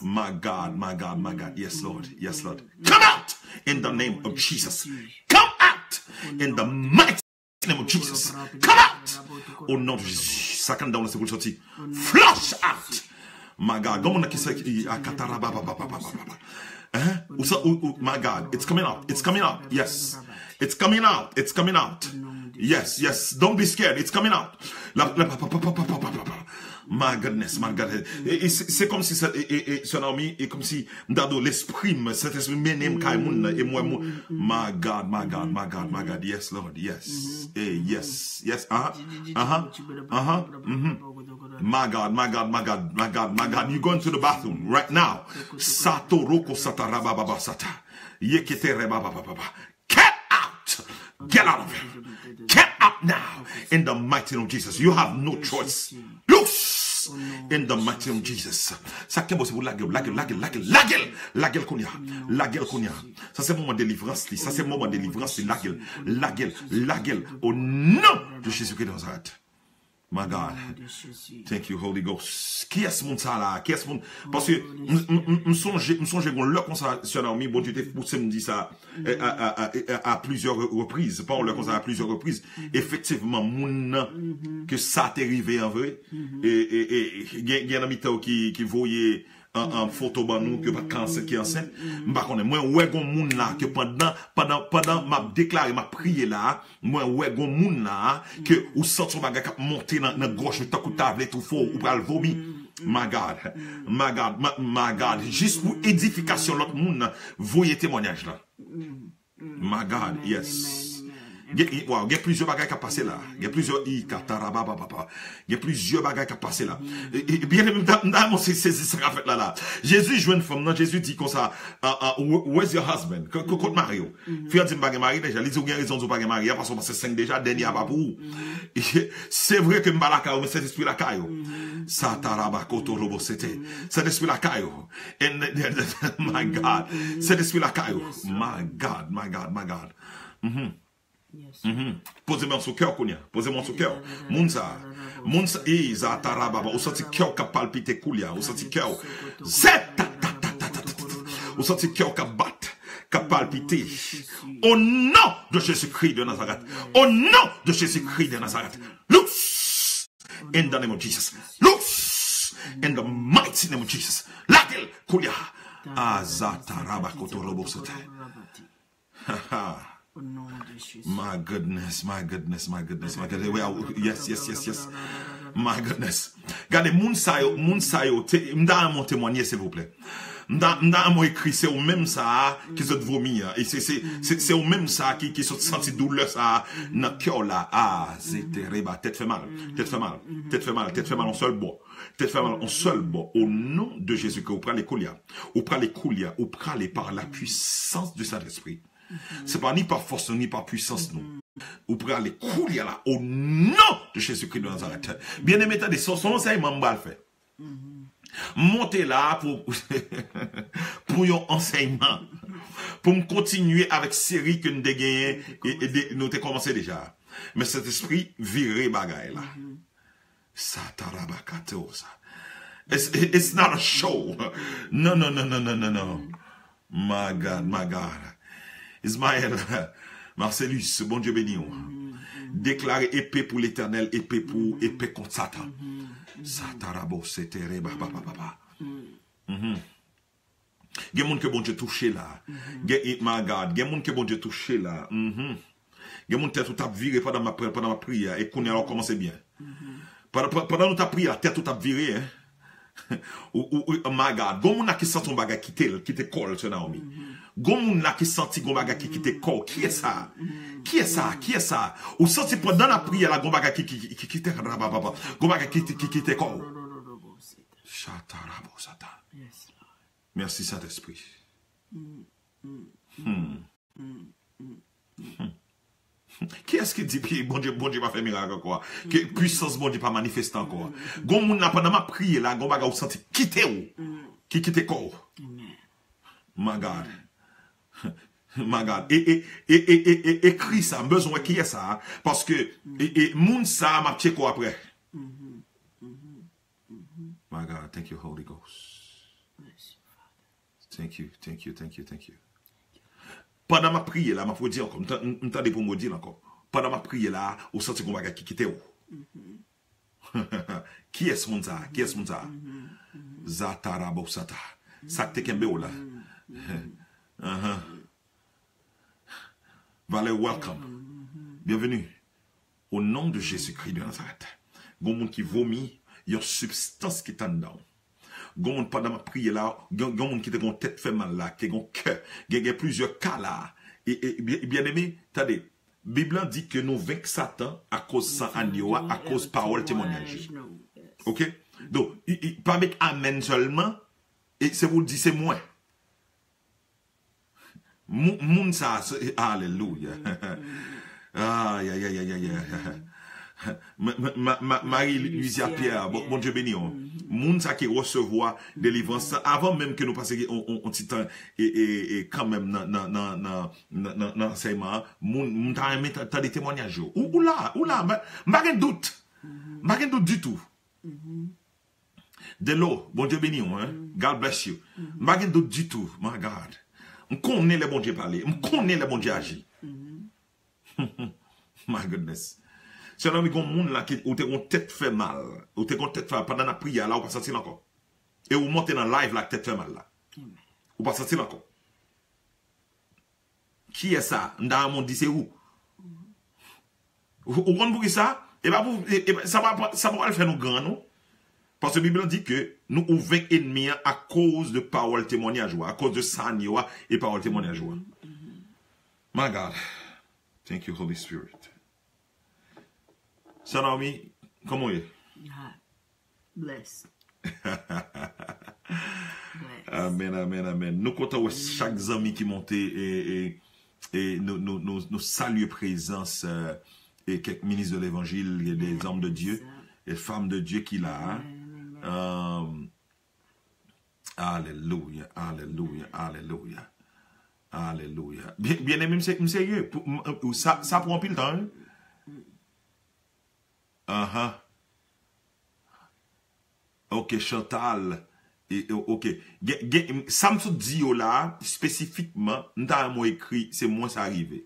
My God, my God, my God. Yes, Lord. Yes, Lord. Come out in the name of Jesus. Come out in the mighty name of Jesus. Come out. Au nom de Jésus. Sa k anndan w la se pou l soti. Flush out. My God. Gon moun nan ki sa ki a katara ba ba ba ba ba ba ba. Hein? Ou sa, ou, ou, my God. It's coming out. It's coming out. Yes. It's coming out. It's coming out. Yes, yes. Don't be scared. It's coming out. La, la, pa, pa, pa. My goodness, my God. E, e, se, se kòmsi sa, e, e, e, sè Naomi, e kòmsi m ta di w lespri m, Sentespri mennen m kay moun nan, e m wè moun. My God, my God, my God, my God. Yes, Lord, yes. Eh, yes, yes, aha, aha, aha, mhm. My God, my God, my God, my God, my God. You going to the bathroom right now. Satoroko satarabababa sata. Yekete rebabababa. Get out! Get out of here! Get out now! In the mighty name of Jesus. You have no choice. Loose! In the mighty name of Jesus. Sa kenbe w se pou lage l, lage l, lage l, lage l, lage l, lage l kounye a. Lage l kounye a. Sa se moman delivrans li. Sa se moman delivrans li. Lage l, lage l, lage l. Au nom de Jésus-Christ de Nazareth. My God. Thank you, Holy Ghost. Kiyès moun sa la? Kiyès moun? Paske m, m, m, m sonje, m sonje gon lè konsa, sè Naomi, Bondye te pouse m di sa, eh, a, a, a, a, a plizyè re- repriz. Pa yon lè konsa, a plizyè repriz. Efektivman, moun nan ke sa te rive an vre. E, e, e, gen, gen nan mitan yo ki, ki voye an, an foto ban nou ke pa t ka ansent, ki ansent. M pa konnen. Mwen wè gon moun la ke pandan, pandan, pandan m ap deklare, m ap priye la, mwen wè gon moun la, ke ou santi yon bagay k ap monte nan, nan gòj ou tankou ta vle toufe w, ou pral vomi. My God, my God, my, my God. Jis pou edifikasyon lòt moun, voye temwanyaj la. My God, yes. Gen, gen- wow, gen plizyè bagay k ap pase la. Gen plizyè i kataraba papa. Gen plizyè bagay k ap pase la. E, e, byeneme, m ta, m ta renmen se- sezi sa k ap fèt la la. Jezi jwenn fanm nan, Jezi di konsa, uh, uh, "Wh- where's your husband? Ko- ko- Kot mari w?" Fi a di, "M pa gen mari deja." Li di, "Ou gen rezon di w pa gen mari a, paske w pase senk deja, dènye a pa pou ou." Se vre ke m pa lakay ou, men Sentespri lakay ou. Sataraba koto robo sete. Sentespri lakay ou. And my God. Sentespri lakay ou. My God, my God, my God. Mhm. Mhm. Poze men sou kè w kounye a. Poze men sou kè w. Moun sa. Moun sa. E, za tarababa. Ou santi kè w k ap palpite koulye a. Ou santi kè w. Zè ta ta ta ta ta ta ta. Ou santi kè w k ap bat. K ap palpite. Au nom de Jésus-Christ de Nazareth. Au nom de Jésus-Christ de Nazareth. Loose. In the name of Jesus. Loose. In the mighty name of Jesus. Lage l. Koulye a. Aza taraba koto robo sete. My goodness, my goodness, my goodness, my goodness. Well, yes, yes, yes, yes. My goodness. Gade, moun sa yo, moun sa yo, te- m ta renmen w temwanye, silvouplè. M ta- m ta renmen w ekri, se ou menm sa a ki sot vomi an. E se- se- se- se ou menm sa a ki- ki sot santi doulè sa a nan kè w la. Ah, se tereba. Tèt fè mal. Tèt fè mal. Tèt fè mal. Tèt fè mal yon sèl bò. Tèt fè mal yon sèl bò. Au nom de Jésus, ke ou prale koulye a. Ou prale koulye a. Ou prale par la puissance du Saint-Esprit. Se pa ni pa fòs nou, ni pa pwisans nou. Ou prale koulye a la, au nom de Jésus-Christ de Nazareth. Byeneme, tande, se se yon ansèyman m pral fè. M monte la pou, pou yon ansèyman. Pou m kontinye avèk seri ke n te genyen, e, e de, nou te kòmanse deja. Men Sentespri vire bagay la. Satarabakate osa. It's, it's not a show. Non, non, non, non, non, non, non. My God, my God. Ismaël, Marcellus, Bondye beni w. Deklare epe pou Letènèl, epe pou, epe kont Satan. Satarabo setere ba ba ba ba ba. Gen moun ke Bondye touche la. Gen, my God, gen moun ke Bondye touche la. Gen moun tèt ou t ap vire pandan m ap, pandan m ap priye a, e kounye a w kòmanse byen. Pandan, pandan nou t ap priye a, tèt ou t ap vire, en. Ou, ou, ou, my God, gon moun la ki santi yon bagay kite l, kite kò l, sè Naomi. Gon moun la ki santi gon bagay ki kite kò w. Kiyès sa? Kiyès sa? Kiyès sa? Ou santi pandan n ap priye la, gon bagay ki, ki, ki, ki kite, gon bagay ki, ki, ki kite kò w. Chatarabo sata. Mèsi, Sentespri. Kiyès ki di pi Bondye, Bondye pa fè mirak ankò a? Ke pwisans Bondye pa manifeste ankò a? Gon moun la, pandan m ap priye la, gon bagay ou santi kite w, ki kite kò w. My God. My God. E, e, e, e, e, e, ekri sa. M bezwen wè kiyès sa. Paske, e, e, moun sa, m ap tcheke w apre. My God, thank you, Holy Ghost. Thank you, thank you, thank you, thank you. Pandan m ap priye la, m ap redi ankò. M tan-, m, m tande pou m redi l ankò. Pandan m ap priye la, ou santi gon bagay ki kite w. Kiyès moun sa? Kiyès moun sa? Zatarabo sata. Sa k te kenbe w la. Valè, welcome. Byenveni. O non de Jezikri de Nazarèt. Gon moun ki vomi yon sibstans ki t anndan w. Gon moun pandan m ap priye la, gen, gen moun ki te gon tèt fè mal la, ki te gon kè, gen, gen plizyè ka la. E, e, byen, byeneme, tande, Bib lan di ke nou venk Satan akoz san agno a, akoz pawòl temwayaj yo. Oke? Donk, i, i, pa met amèn sèlman, e se pou w di se mwen. Moun, moun sa, se, alelouya. Ay, ay, ay, ay, ay, ay. Ma, ma, ma, ma, Marie Lucia Pierre, bon, Bondye beni w. Moun sa ki resevwa delivrans sa, avan menm ke nou pase yon, yon, yon ti tan, e, e, e, kanmenm nan, nan, nan, nan, nan, nan, nan ansèyman an, moun, moun ta renmen ta-, tande temwayaj yo. Ou, ou la, ou la, m pa, m pa gen dout. M pa gen dout ditou. Delo, Bondye beni w, hein? God bless you. M pa gen dout ditou, my God. M konnen lè Bondye pale, m konnen lè Bondye aji. My goodness. Sè Naomi, gon moun la ki, ou te gon tèt fè mal. Ou te gon tèt fè mal pandan n ap priye a la, ou pa santi l ankò. E ou monte nan live la ak tèt fè mal la. Ou pa santi l ankò. Kiyès sa? M ta renmen w di se ou. Ou, ou konn poukisa? E pa pou, e, e, sa pa, sa pa pral fè nou gran, non. Paske Bib lan di ke nou ou venk enmi an akoz de pawòl temwayaj ou a, akoz de san yo a e pawòl temwayaj ou a. My God. Thank you, Holy Spirit. Sè Naomi, kòman w ye? Ah, bless. Bless. Amèn, amèn, amèn. Nou kontan wè chak zanmi ki monte e, e, e nou, nou, nou, nou salye prezans, euh, e kèk minis de levanjil, e de zòm de Dye, e fanm de Dye ki la. Euh, alelouya, alelouya, alelouya. Alelouya. Byen, byeneme, m se, m serye. Pou, m, m, sa, sa pran anpil tan, wi. Anhan. Ok, Chantal. E, e, ok. Gen, gen, sa m sot di yo la, espesifikman, m ta renmen w ekri, se mwen sa rive.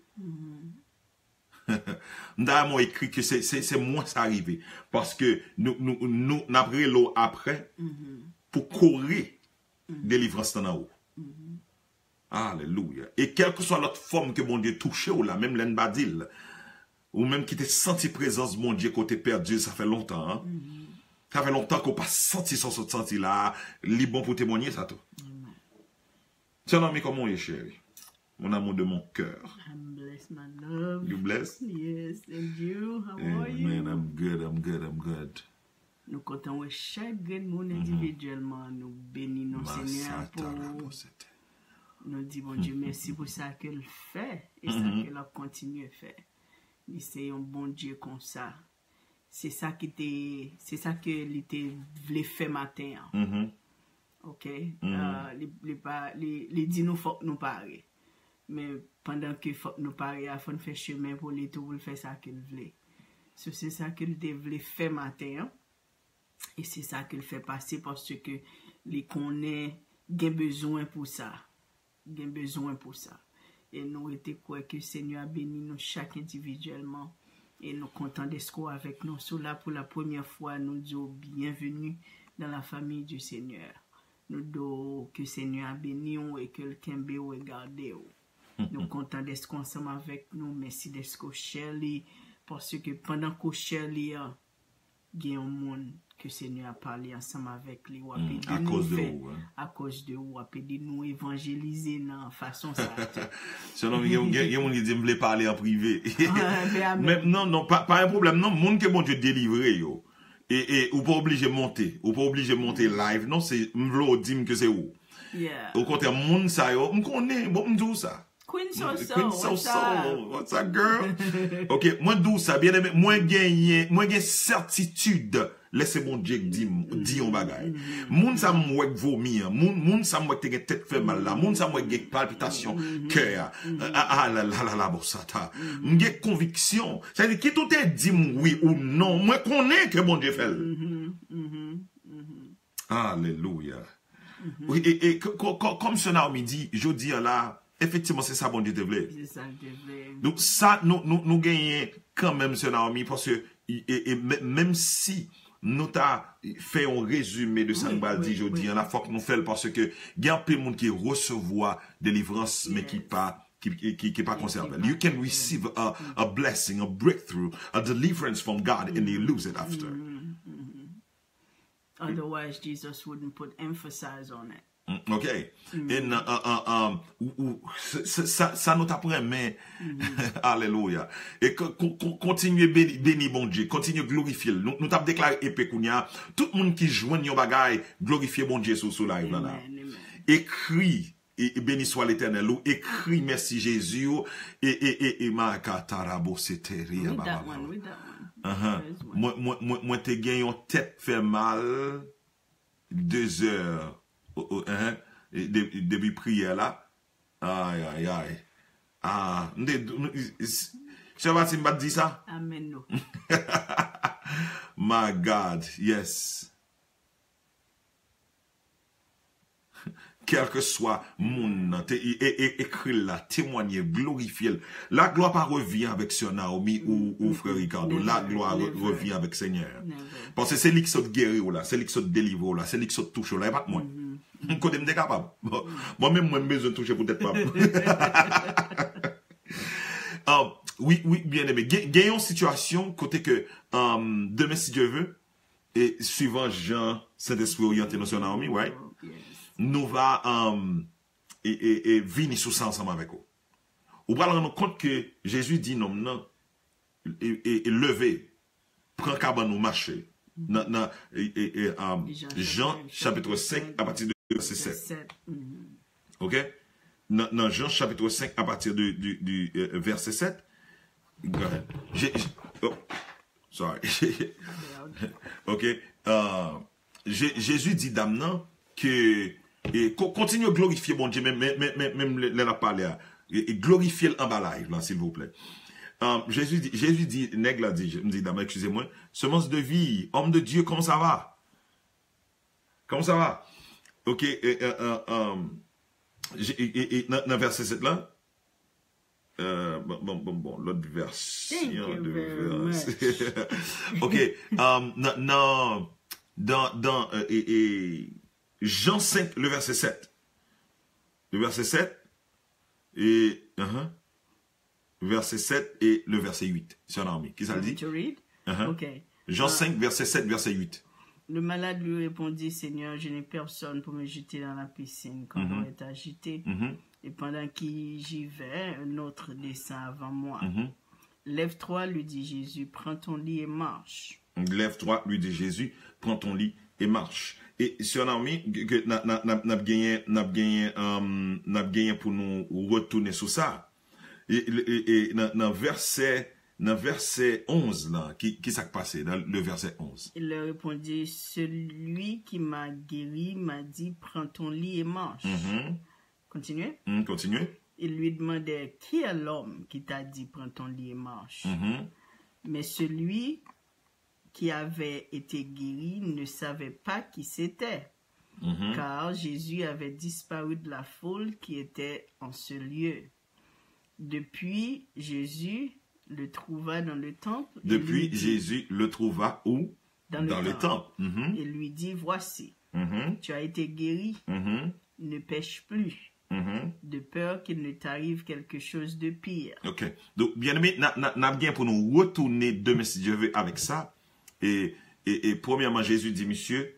M ta renmen w ekri ke se, se, se mwen sa rive. Paske nou, nou, nou, n ap rele w apre pou kore delivrans lan nan ou. Alelouya. E kèlkeswa lòt fòm ke Bondye touche w la, menm lè n pa di l, ou menm ki te santi prezans Bondye kote pèdi, sa fè lontan, an. Sa fè lontan ke w pa santi sa w sot santi la, li bon pou w temwanye sa tou. Sè Naomi, kòman w ye, cheri? Mon amour de mon cœur. I'm blessed, my love. You blessed? Yes, and you? How are you? Amen. I'm good, I'm good, I'm good. Nou kontan wè chak grenn moun endividyèlman. Nou beni non Senyè a pou, nou di Bondye mèsi pou sa ke l fè e sa ke l ap kontinye fè. Li se yon Bondye konsa. Se sa ki te, se sa ke li te vle fè maten an. Ok? Euh, li, li pa, li, li di nou fòk nou pare. Men pandan ke fòk nou pare a, fò n fè chemen pou li tou, pou l fè sa ke l vle. So, se sa ke l te vle fè maten an. E se sa ke l fè pase, paske li konnen gen bezwen pou sa. Gen bezwen pou sa. E nou rete kwè ke Senyè a beni nou chak endividyèlman. E nou kontan dèske w avèk nou. Si w la pou la premyè fwa, nou di w byenveni dans la famille du Seigneur. Nou di w ke Senyè a beni w e ke l kenbe w e gade w. Nou kontan dèske w ansanm avèk nou. Mèsi dèske w share li. Paske pandan ke w share li an, gen yon moun ke Senyè a pale ansanm avèk li, w ap ede nou fè, akoz de ou, w ap ede nou evanjelize nan fason sa a tou. Selon gen, gen, gen moun ki di m vle pale an prive. Men non, non, pa, pa yon pwoblèm non, moun ke Bondye delivre yo. E, e ou pa oblije monte, ou pa oblije monte live non, se m vle w di m ke se ou. Okontrè, moun sa yo, m konnen, bon, m di w sa. Queen So So, Queen So So, what's up, girl? Ok, mwen di w sa, byeneme, mwen genyen, mwen gen sètitid lè se Bondye k di m, di yon bagay. Moun sa m wè k vomi an, moun, moun sa m wè k te gen tèt fè mal la, moun sa m wè k gen palpitasyon kè a, a, a, la, la, la, la, bon, sa ta. M gen konviksyon. Sa vle di, kit ou te di m wi ou non, mwen konnen ke Bondye fè l. Alelouya. Wi, e, e, k-, k-, k-, kòm sè Naomi di, jodi a la, efektivman, se sa Bondye te vle. Se sa l te vle. Donk, sa, nou, nou, nou genyen kanmenm, sè Naomi, paske, e, e, e, men-, menm si nou ta fè yon rezime de sa n pral di jodi a la, fòk nou fè l, paske gen anpil moun ki resevwa delivrans, men ki pa, ki, ki, ki, ki pa konsève l. You can receive a, a blessing, a breakthrough, a deliverance from God, and you lose it after. Otherwise, Jesus wouldn't put emphasis on it. Mm, ok. E nan, an, an, an, ou, ou, se, se, sa, sa nou t ap renmen. Alelouya. E ko-, ko-, ko-, kontinye beni, beni Bondye, kontinye glorifye l. Nou, nou t ap deklare epe kounye a. Tout moun ki jwenn yon bagay, glorifye Bondye sou, sou live la la. Ekri, e, e beni swa Letènèl ou, ekri mèsi Jezi ou, e, e, e, e, makatarabo seteri. Read that one, read that one. Mwen, mwen, mwen, mwen te gen yon tèt fè mal. De zè, o, o, hein, e de-, depi priyè la. Ay, ay, ay. Ah, m te, m, s-, Sè Martin pa t di sa? Amen, non. My God, yes. Kèlkeswa moun nan, te, e, e, e, ekri l la, temwanye l, glorifye l. La gloire pa revient avec sœur Naomi ou, ou frè Ricardo. La gloire re-, revient avec Seigneur. Paske se li ki sot geri w la, se li ki sot delivre w la, se li ki sot touche w la, e pa t mwen. Kote m te kapab. Bon, mwen menm mwen m bezwen touche pou tèt pa m. Ah, wi, wi, byeneme. Gen, gen yon sitiyasyon kote ke, um, demen, si Dye ve, e swivan jan Sentespri oryante nou, sè Naomi, right? Nou va, um, e, e, e vini sou sa ansanm avèk ou. Ou pral rann ou kont ke Jezi di nonm nan, e, e, e leve, pran kabann ou mache. Nan, nan, e, e, e, um, Jan chapit senk, apati de vèsè sèt. Ok? Nan, nan Jan chapit senk, apati de, de, de, e, vèsè sèt. Go ahead. Je, je, oh, sorry. Ok? Uh, Je-, Jezi di dam nan ke, e, ko-, kontinye glorifye Bondye, men, men, men, men, menm lè, lè l ap pale a. E, e glorifye l anba live la, silvouplè. Um, Jezi di, Jezi di, nèg la di, m di dam, excusez-moi, semence de vie, homme de Dieu, comment ça va? Comment ça va? Ok, e, e, e, um, je-, e, e, e, nan, nan vèsè sèt la, euh, bon, bon, bon, bon, lòt vèsyon de vèsè. Ok, um, nan, nan, dans, dans, euh, e, e, Jan senk, le vèsè sèt. Le vèsè sèt, e, uh-huh. Vèsè sèt e le vèsè uit. Sè Naomi, ki sa l di? Uh-huh. Ok. Jan senk, vèsè sèt, vèsè uit. Le malade lui répondit, Seigneur, je n'ai personne pour me jeter dans la piscine quand l'eau est agitée. Et pendant qu'il j'y vais, un autre descend avant moi. Lève-toi, lui dit Jésus, prends ton lit et marche. Lève-toi, lui dit Jésus, prends ton lit et marche. E sè Naomi, ke, ke n a, n a, n a, n ap genyen, n ap genyen, um, n ap genyen pou nou retounen sou sa. E, e, e nan, nan vèsè, nan vèsè onz la, ki, ki sa k pase nan le vèsè onz? Il leur répondit, celui qui m'a guéri m'a dit, prends ton lit et marche. Continuez. Mm, continuez. Ils lui demandèrent: Qui est l'homme qui t'a dit: Prends ton lit et marche? Mhm. Mais celui qui avait été guéri ne savait pas qui c'était, Mhm. car Jésus avait disparu de la foule qui était en ce lieu. Depuis, Jésus le trouva dans le temple et lui Depuis, dit, Jésus le trouva où? dans le Dans le temple, temple. Mhm. et lui dit, Voici, Mhm. tu as été guéri, Mhm. ne pèche plus, Mhm. de peur qu'il ne t'arrive quelque chose de pire. Ok. Donk, byeneme, n ap gen pou nou retounen demen, si Dye ve, avèk sa. E, e, e premyèman, Jezi di misye,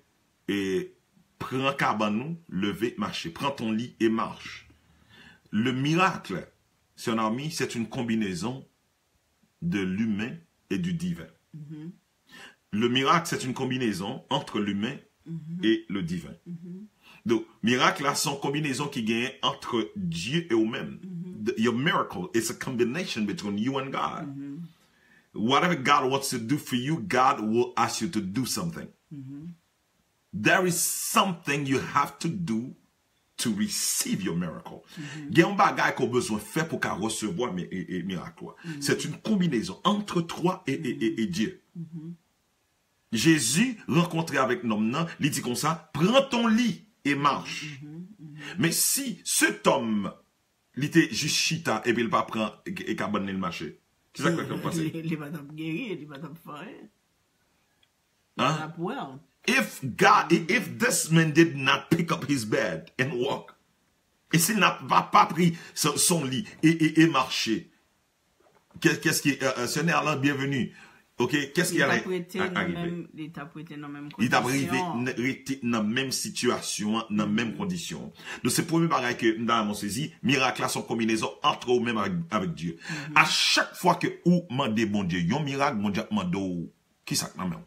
e, pran kabann ou, leve, mache. Prends ton lit et marche. Le miracle, chers amis, c'est une combinaison de l'humain et du divin. Le miracle, c'est une combinaison entre l'humain et le divin. Donk, mirak la, se yon konbinezon ki genyen ant Dye e ou menm. The- Your miracle is a combination between you and God. Whatever God wants to do for you, God will ask you to do something. There is something you have to do to receive your miracle. Gen yon bagay ke w bezwen fè pou w ka resevwa mi- e- e- mirak ou a. C'est une combinaison entre toi et, et, et, et Dieu. Jezi rankontre avèk nonm nan, li di konsa, prends ton lit et marche. Men si cet homme li te jis chita epi l pa pran e, e kabann li l mache, kisa k t ap pase? Li pa t ap geri, li pa t ap fè anyen. Hein? Li pa t ap well. If God, if this man did not pick up his bed and walk, e si l pa pa pri son, son li e, e, e mache, qu'est-ce qui, euh, euh, Seigneur, bienvenue. Ok, qu'est-ce qui Li t allait ap rete a- nan arriver? Menm, li t ap rete nan menm Li t ap rive kondisyon. n- rete nan menm sitiyasyon an, nan menm kondisyon. Donk se premye bagay ke m ta renmen w sezi, mirak la se yon konbinezon ant ou menm avèk, avèk Dye. A chak fwa ke ou mande Bondye yon mirak, Bondye ap mande w kisa k nan men w.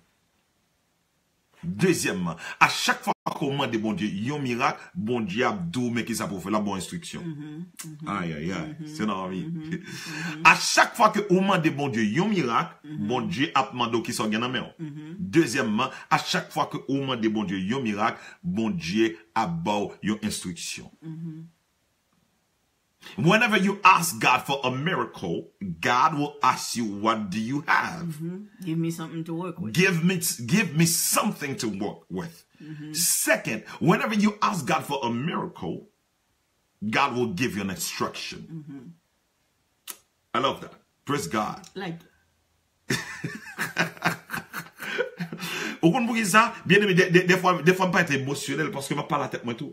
Dezyèmman, a chak fwa ke w mande Bondye yon mirak, Bondye ap di w men kisa pou w fè, l ap ba w enstriksyon. Ay, ay, ay, se nan anvi. A chak fwa ke ou mande Bondye yon mirak, Bondye ap mande w kisa w gen nan men w. Dezyèmman, a chak fwa ke ou mande Bondye yon mirak, Bondye ap ba w yon enstriksyon. Whenever you ask God for a miracle, God will ask you, what do you have? Give me something to work with. Give me, give me something to work with. Second, whenever you ask God for a miracle, God will give you an instruction. I love that. Praise God. Like, Ou konn poukisa? Byeneme, de, de, de fwa, de fwa m parèt emosyonèl paske m ap pale a tèt mwen tou.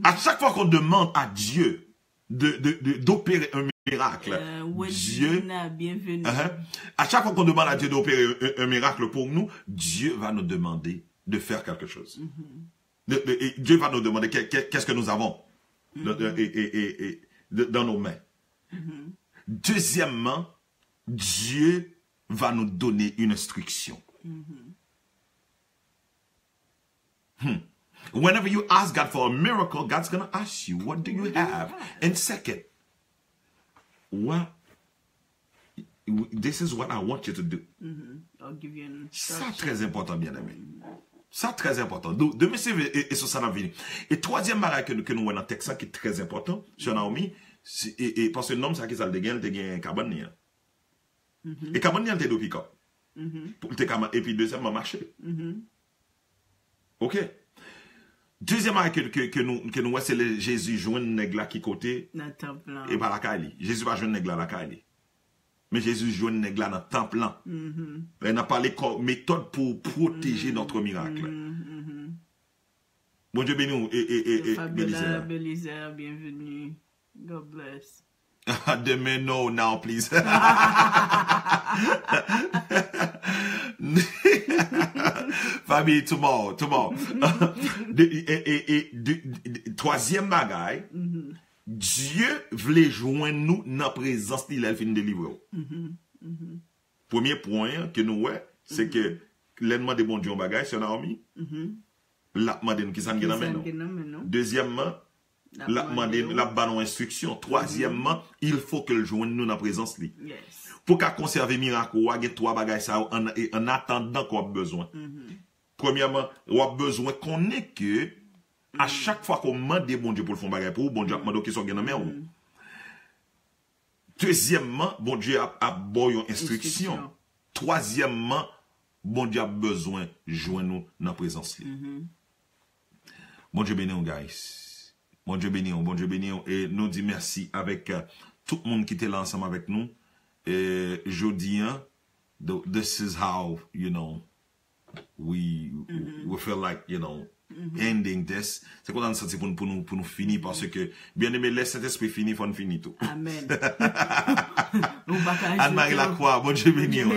A chaque fois qu'on demande à Dieu de, de, de, d'opérer un miracle, euh, Dieu, Wedina, bienvenue. Uh-huh. À chaque fois qu'on demande à Dieu d'opérer un, un miracle pour nous, Dieu va nous demander de faire quelque chose. De- de- et Dieu va nous demander que- que- qu'est-ce que nous avons de- de- et- et- et- et de- dans nos mains. Deuxièmement, Dieu va nous donner une instruction. Hmm. Whenever you ask God for a miracle, God's gonna ask you, what do you have? And second, what this is what I want you to do. I'll give you an Sa instruction. Trè enpòtan, byeneme. Sa trè enpòtan. Donk, demen se e, e sou sa n ap vini. E twazyèm bagay ke, ke nou wè nan tèks la ki trè enpòtan, sè Naomi, se- e, e, paske nonm sa ki sa l te gen, l te gen kabann li an. E kabann li an te dwe pikòp. Pou l te ka ma- epi dezyèmman mache. Ok. Dezyèm bagay ke, ke, ke nou, ke nou wè se lè Jezi jwenn nèg la ki kote Nan tanp lan. E pa lakay li. Jezi pa jwenn nèg la lakay li. Men Jezi jwenn nèg la nan tanp lan. Lè n ap pale kò- metòd pou pwoteje notre miracle. Bondye beni w, e, e, e, e, Fabiola Belizaire. Belizaire, bienvenue. God bless. Demen, no, now, please. Family, tomorrow, tomorrow. De- e- e- e- de- de- Twazyèm bagay, Dye vle jwenn nou nan prezans li lè l fin delivre w. Premye pwen an ke nou wè, se ke lè n mande Bondye yon bagay, sè Naomi, l ap mande nou kisa n gen nan men Sa nou. Gen nan men nou. Dezyèmman, l ap mande nou, l ap ba nou enstriksyon. Twazyèmman, il faut ke l jwenn nou nan prezans li. Yes. Pou ka konsève mirak ou a, gen twa bagay sa yo an, an atandan ke w ap bezwen. Premyèman, w ap bezwen konnen ke a chak fwa ke w mande Bondye pou l fè yon bagay pou ou, Bondye ap mande w kisa w gen nan men ou. Dezyèmman, Bondye ap, ap ba w yon enstriksyon. Twazyèmman, Bondye ap bezwen jwenn ou nan prezans li. Bondye beni w, guys. Bondye beni w, Bondye beni w. E nou di mèsi avèk, eh, tout moun ki te la ansanm avèk nou. E jodi a, th- this is how, you know, we, we feel like, you know, ending this. Se konsa n santi pou nou, pou nou, pou nou fini, paske, byeneme, lè Sentespri fini, fò n fini tou. Amen. Anne Marie Lacroix, Bondye beni w.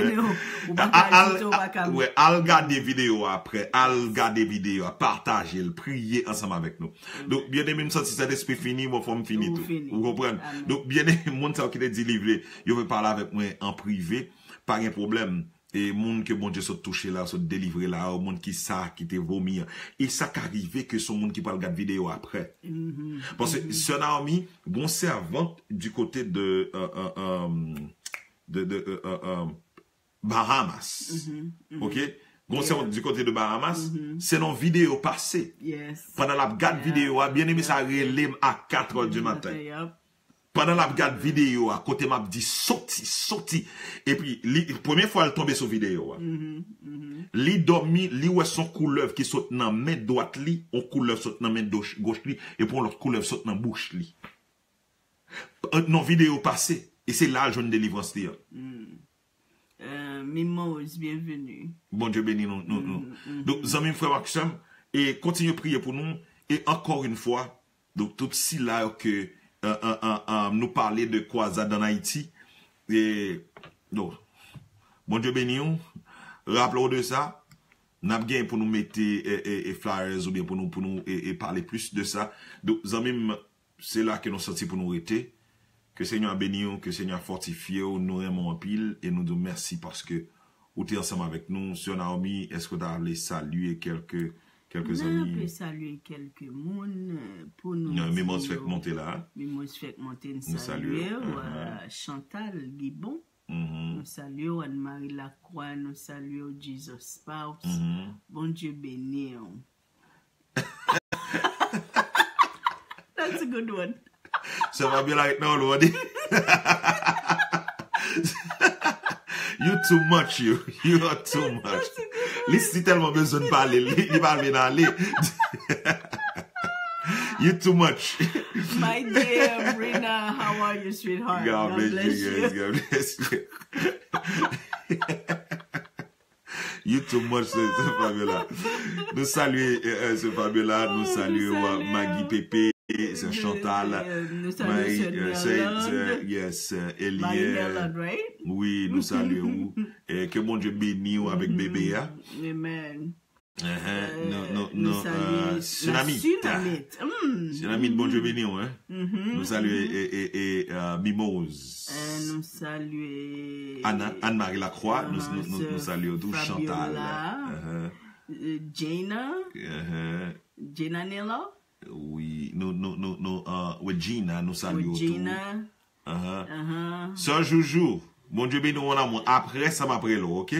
Al gade videyo a apre, al gade videyo a, pataje l, priye ansanm avèk nou. Donk, byeneme, m santi Sentespri fini, bon, fò m fini tou. Ou konprann? Donk, byeneme, moun sa yo ki te di li vle, yo vle pale avèk mwen an prive, pa gen pwoblèm. E moun ke Bondye sot touche la, sot delivre la, ou moun ki sa ki te vomi an. E sa ka rive ke se yon moun ki pral gad videyo apre. Paske Sè Naomi, gon sèvant du côté de, euh, euh, euh, de, de, euh, euh, euh, Bahamas. Ok? Gon sèvant du côté de Bahamas, se nan videyo pase. Pandan l ap gad videyo a, byeneme sa rele m a kat è di maten. Pandan l ap gad videyo a, kote m ap di, "Soti, soti." Epi, li, premye fwa l tonbe sou videyo a. Li dòmi, li wè se yon koulèv ki sot nan men dwat li, yon koulèv sot nan men doch- goch li, epi yon lòt koulèv sot nan bouch li. Nan videyo pase, e se la l jwenn delivrans li an. Euh, Mimose, bienvenue. Bondye beni nou, nou, nou. Donk, zanmi m, frè m ak sè m, e kontinye priye pou nou. E encore une fois, donk, tout sila yo ke, euh, euh, euh, euh, nou pale de croisade en Haïti, e, donk, Bondye beni w. Raple w de sa, n ap gen pou nou mete, e, e, e flyers oubyen pou nou, pou nou, e, e pale plis de sa. Donk, zanmi m, se la ke nou santi pou nou rete. Ke Senyè a beni w, ke Senyè a fòtifye w, nou renmen w anpil e nou di w mèsi paske ou te ansanm avèk nou. Sè Naomi, èske w ta vle salye kèlke, kèlke zanmi? Mwen vle salye kèlke moun, euh, pou nou di yo. Mimose fèk monte la. Mimose fèk monte, n salye w, euh, Chantal Guibon. Nou salye w, Anne Marie Lacroix, nou salye w, Jesus Spouse. Bondye beni w. That's a good one. Sè Fabiola ret nan lòd. You too much, you. You are too much. Li si tèlman bezwen pale, li, li pa vle n ale. You too much. My dear Brina, how are you, sweetheart? God bless you, guys. God bless you. You too much, sè, sè Fabiola. Nou salye, eh, eh, sè Fabiola, nou salye, euh, Maggie Pepe, sè Chantal, nou salye, Marie, sè, euh, sè, Nerlande. Sè, yes, euh, Marie Elier. Nerlande, right? Wi, nou salye ou. Eh, ke Bondye beni w avèk bebe a. Amen. Uh-huh. Euh, nou, nou, nou, nou salye, euh, la Sunamite. Sunamite. Sunamite, Bondye beni w, hein. Nou salye, e, e, e, euh, Mimose. Euh, nou salye, Anne, Anne Marie Lacroix, nou, nou, nou, nou salye w tou, Chantal. Fabiola, euh, Jana. Jana Nella. Wi, nou, nou, nou, nou, euh, Regina, nou salye w tou. Regina. Sè Joujou, Bondye beni w, mon amour. Apre sa, m ap rele w, ok?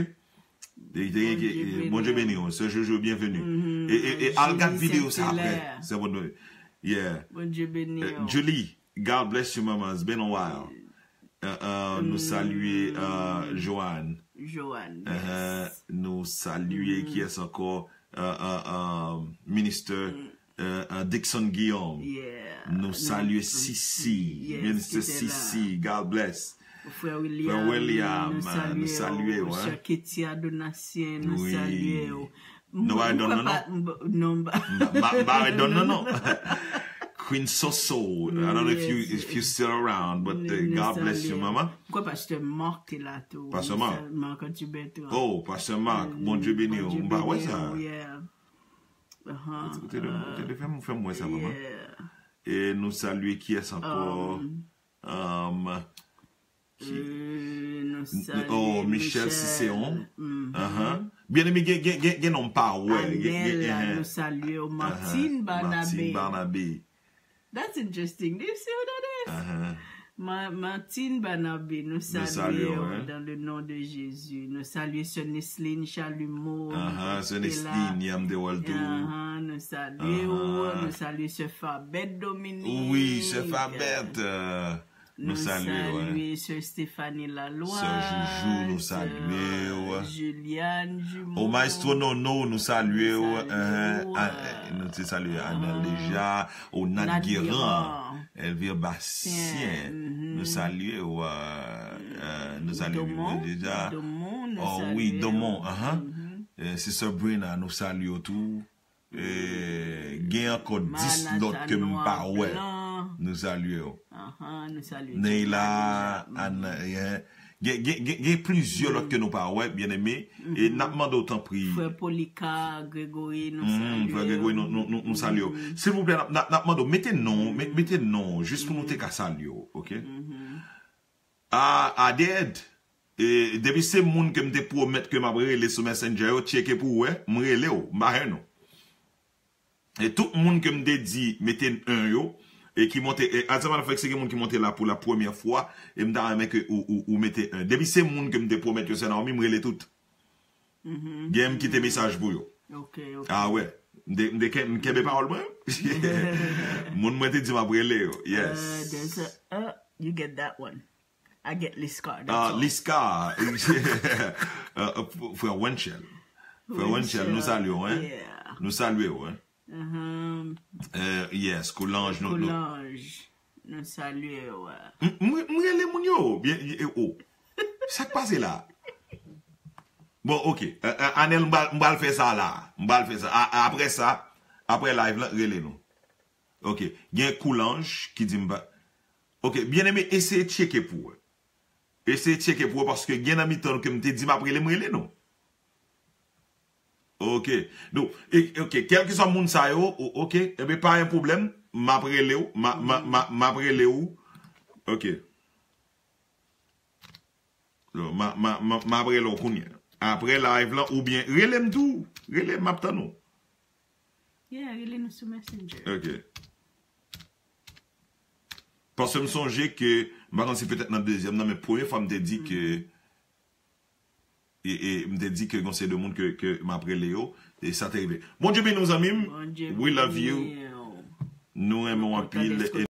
Bondye beni w. Sè Joujou, bienvenue. E, e, e al gad videyo sa apre. Sè Bondye. Yeah. Bondye beni w. Julie, God bless you, mama. It's been a while. Euh, euh, nou salye, euh, Joanne. Joanne, yes. Nou salye, kiyès ankò? Euh, euh, euh, Minister, euh, euh, Dixon Guillaume. Nou salye Sisi. Minister Sisi, God bless. Frè William, nou salye w. Sè Ketia Donatien, nou salye w. Nou pa ret donn non, non. Non, m pa ret donn non, non. Queen Soso, I don't know if you, if you still around, but, uh, God bless you, mama. M kwè Pastè Mark te la tou. Pastè Mark. Mark Antiberto. Oh, Pastè Mark, Bondye beni w. M pa wè sa. Ou te, ou te, ou te fè m, fè m wè sa, mama. E nou salye kiyès ankò? Um, Ki, euh, nou salye, oh, Michel Ciceron. Byeneme, gen, gen, gen, gen non m pa wè. Anel, nou salye w. Martine Barnabé. Martine Barnabé. That's interesting. Do you see who that is? Ma-, Martine Barnabé, nou salye w dans le nom de Jésus. Nou salye sè Nesline Chalumeau. Sè Nesline, yeah, m te wè l tou. Nou salye w. Nou salye sè Fabette Dominique. Wi, sè Fabette, euh, Nou salye w, hein. Sè Stephanie Lalwa, Sè Joujou, nou salye w. Juliane Jumeau. O Maestro Nono, nou salye w. Hein, nou te salye Anel deja. O Nat Guérin, Elvire Bastien, nou salye w. Nou salye w deja. Oh wi, Domon, ahan. Sister Brina, nou salye w tou. Gen ankò dis lòt ke m pa wè. Nou salye w. Neila, Anna, gen, gen, gen, gen plizyè lòt ke nou pa wè, byeneme. E n ap mande w tanpri. Frè Polika, Gregory, nou salye w. Frè Gregory, nou, nou, nou, nou salye w. Silvouplè, n ap, n ap, n ap mande w, mete non, mete non, jis pou nou te ka salye w, oke? A, Aded, e, depi se moun ke m te pwomèt ke m ap rele sou Messenger yo, tcheke pou w wè, m rele w, m pa jwenn ou. E tout moun ke m te di mete en yo, e ki monte, e, as a matter of fact, se gen moun ki monte la pou la premyè fwa, e m ta renmen ke ou, ou, ou mete en. Depi se moun ke m te pwomèt yo, Sè Naomi, m rele tout. Gen m kite mesaj pou yo. Ok, ok. Ah wè. M te, m te ken-, m kenbe pawòl mwen. Moun mwen te di m ap rele yo. Yes. Uh, there's a, uh, you get that one. I get Liscar, that's all. Liscar. Uh, uh, Frè Wenchel. Frè Wenchel, nou salye w, hein? Yeah. Nou salye w, hein? Yes, Coulange, nou, nou. Coulange, nou salye w. M, m, m rele moun yo. Byen, e, o. Sa k pase la? Bon, ok. Euh, euh, Anel, m pral, m pral fè sa la. M pral fè sa. A, a, apre sa, apre live la, rele nou. Ok. Gen Coulange ki di m pa. Ok, byeneme, eseye tcheke pou w. Eseye tcheke pou w, paske gen nan mitan nou ke m te di m ap rele, m rele nou. Ok. Donk, e, ok, kèlkeswa moun sa yo, o-, ok, enben pa gen pwoblèm, m ap rele w, m a, m a, m a, m ap rele w. Ok. M a, m a, m a, m ap rele w kounye a. Apre live lan, oubyen rele m tou. Rele m, m ap tann ou. Yeah, rele nou sou Messenger. Ok. Paske m sonje ke, m pa konn si petèt nan dezyèm nan, men premye fwa m te di ke, e, e, m te di ke gon seri de moun ke, ke m ap rele yo, e sa te rive. Bondye beni w, zanmi m. We love you. Nou renmen w anpil.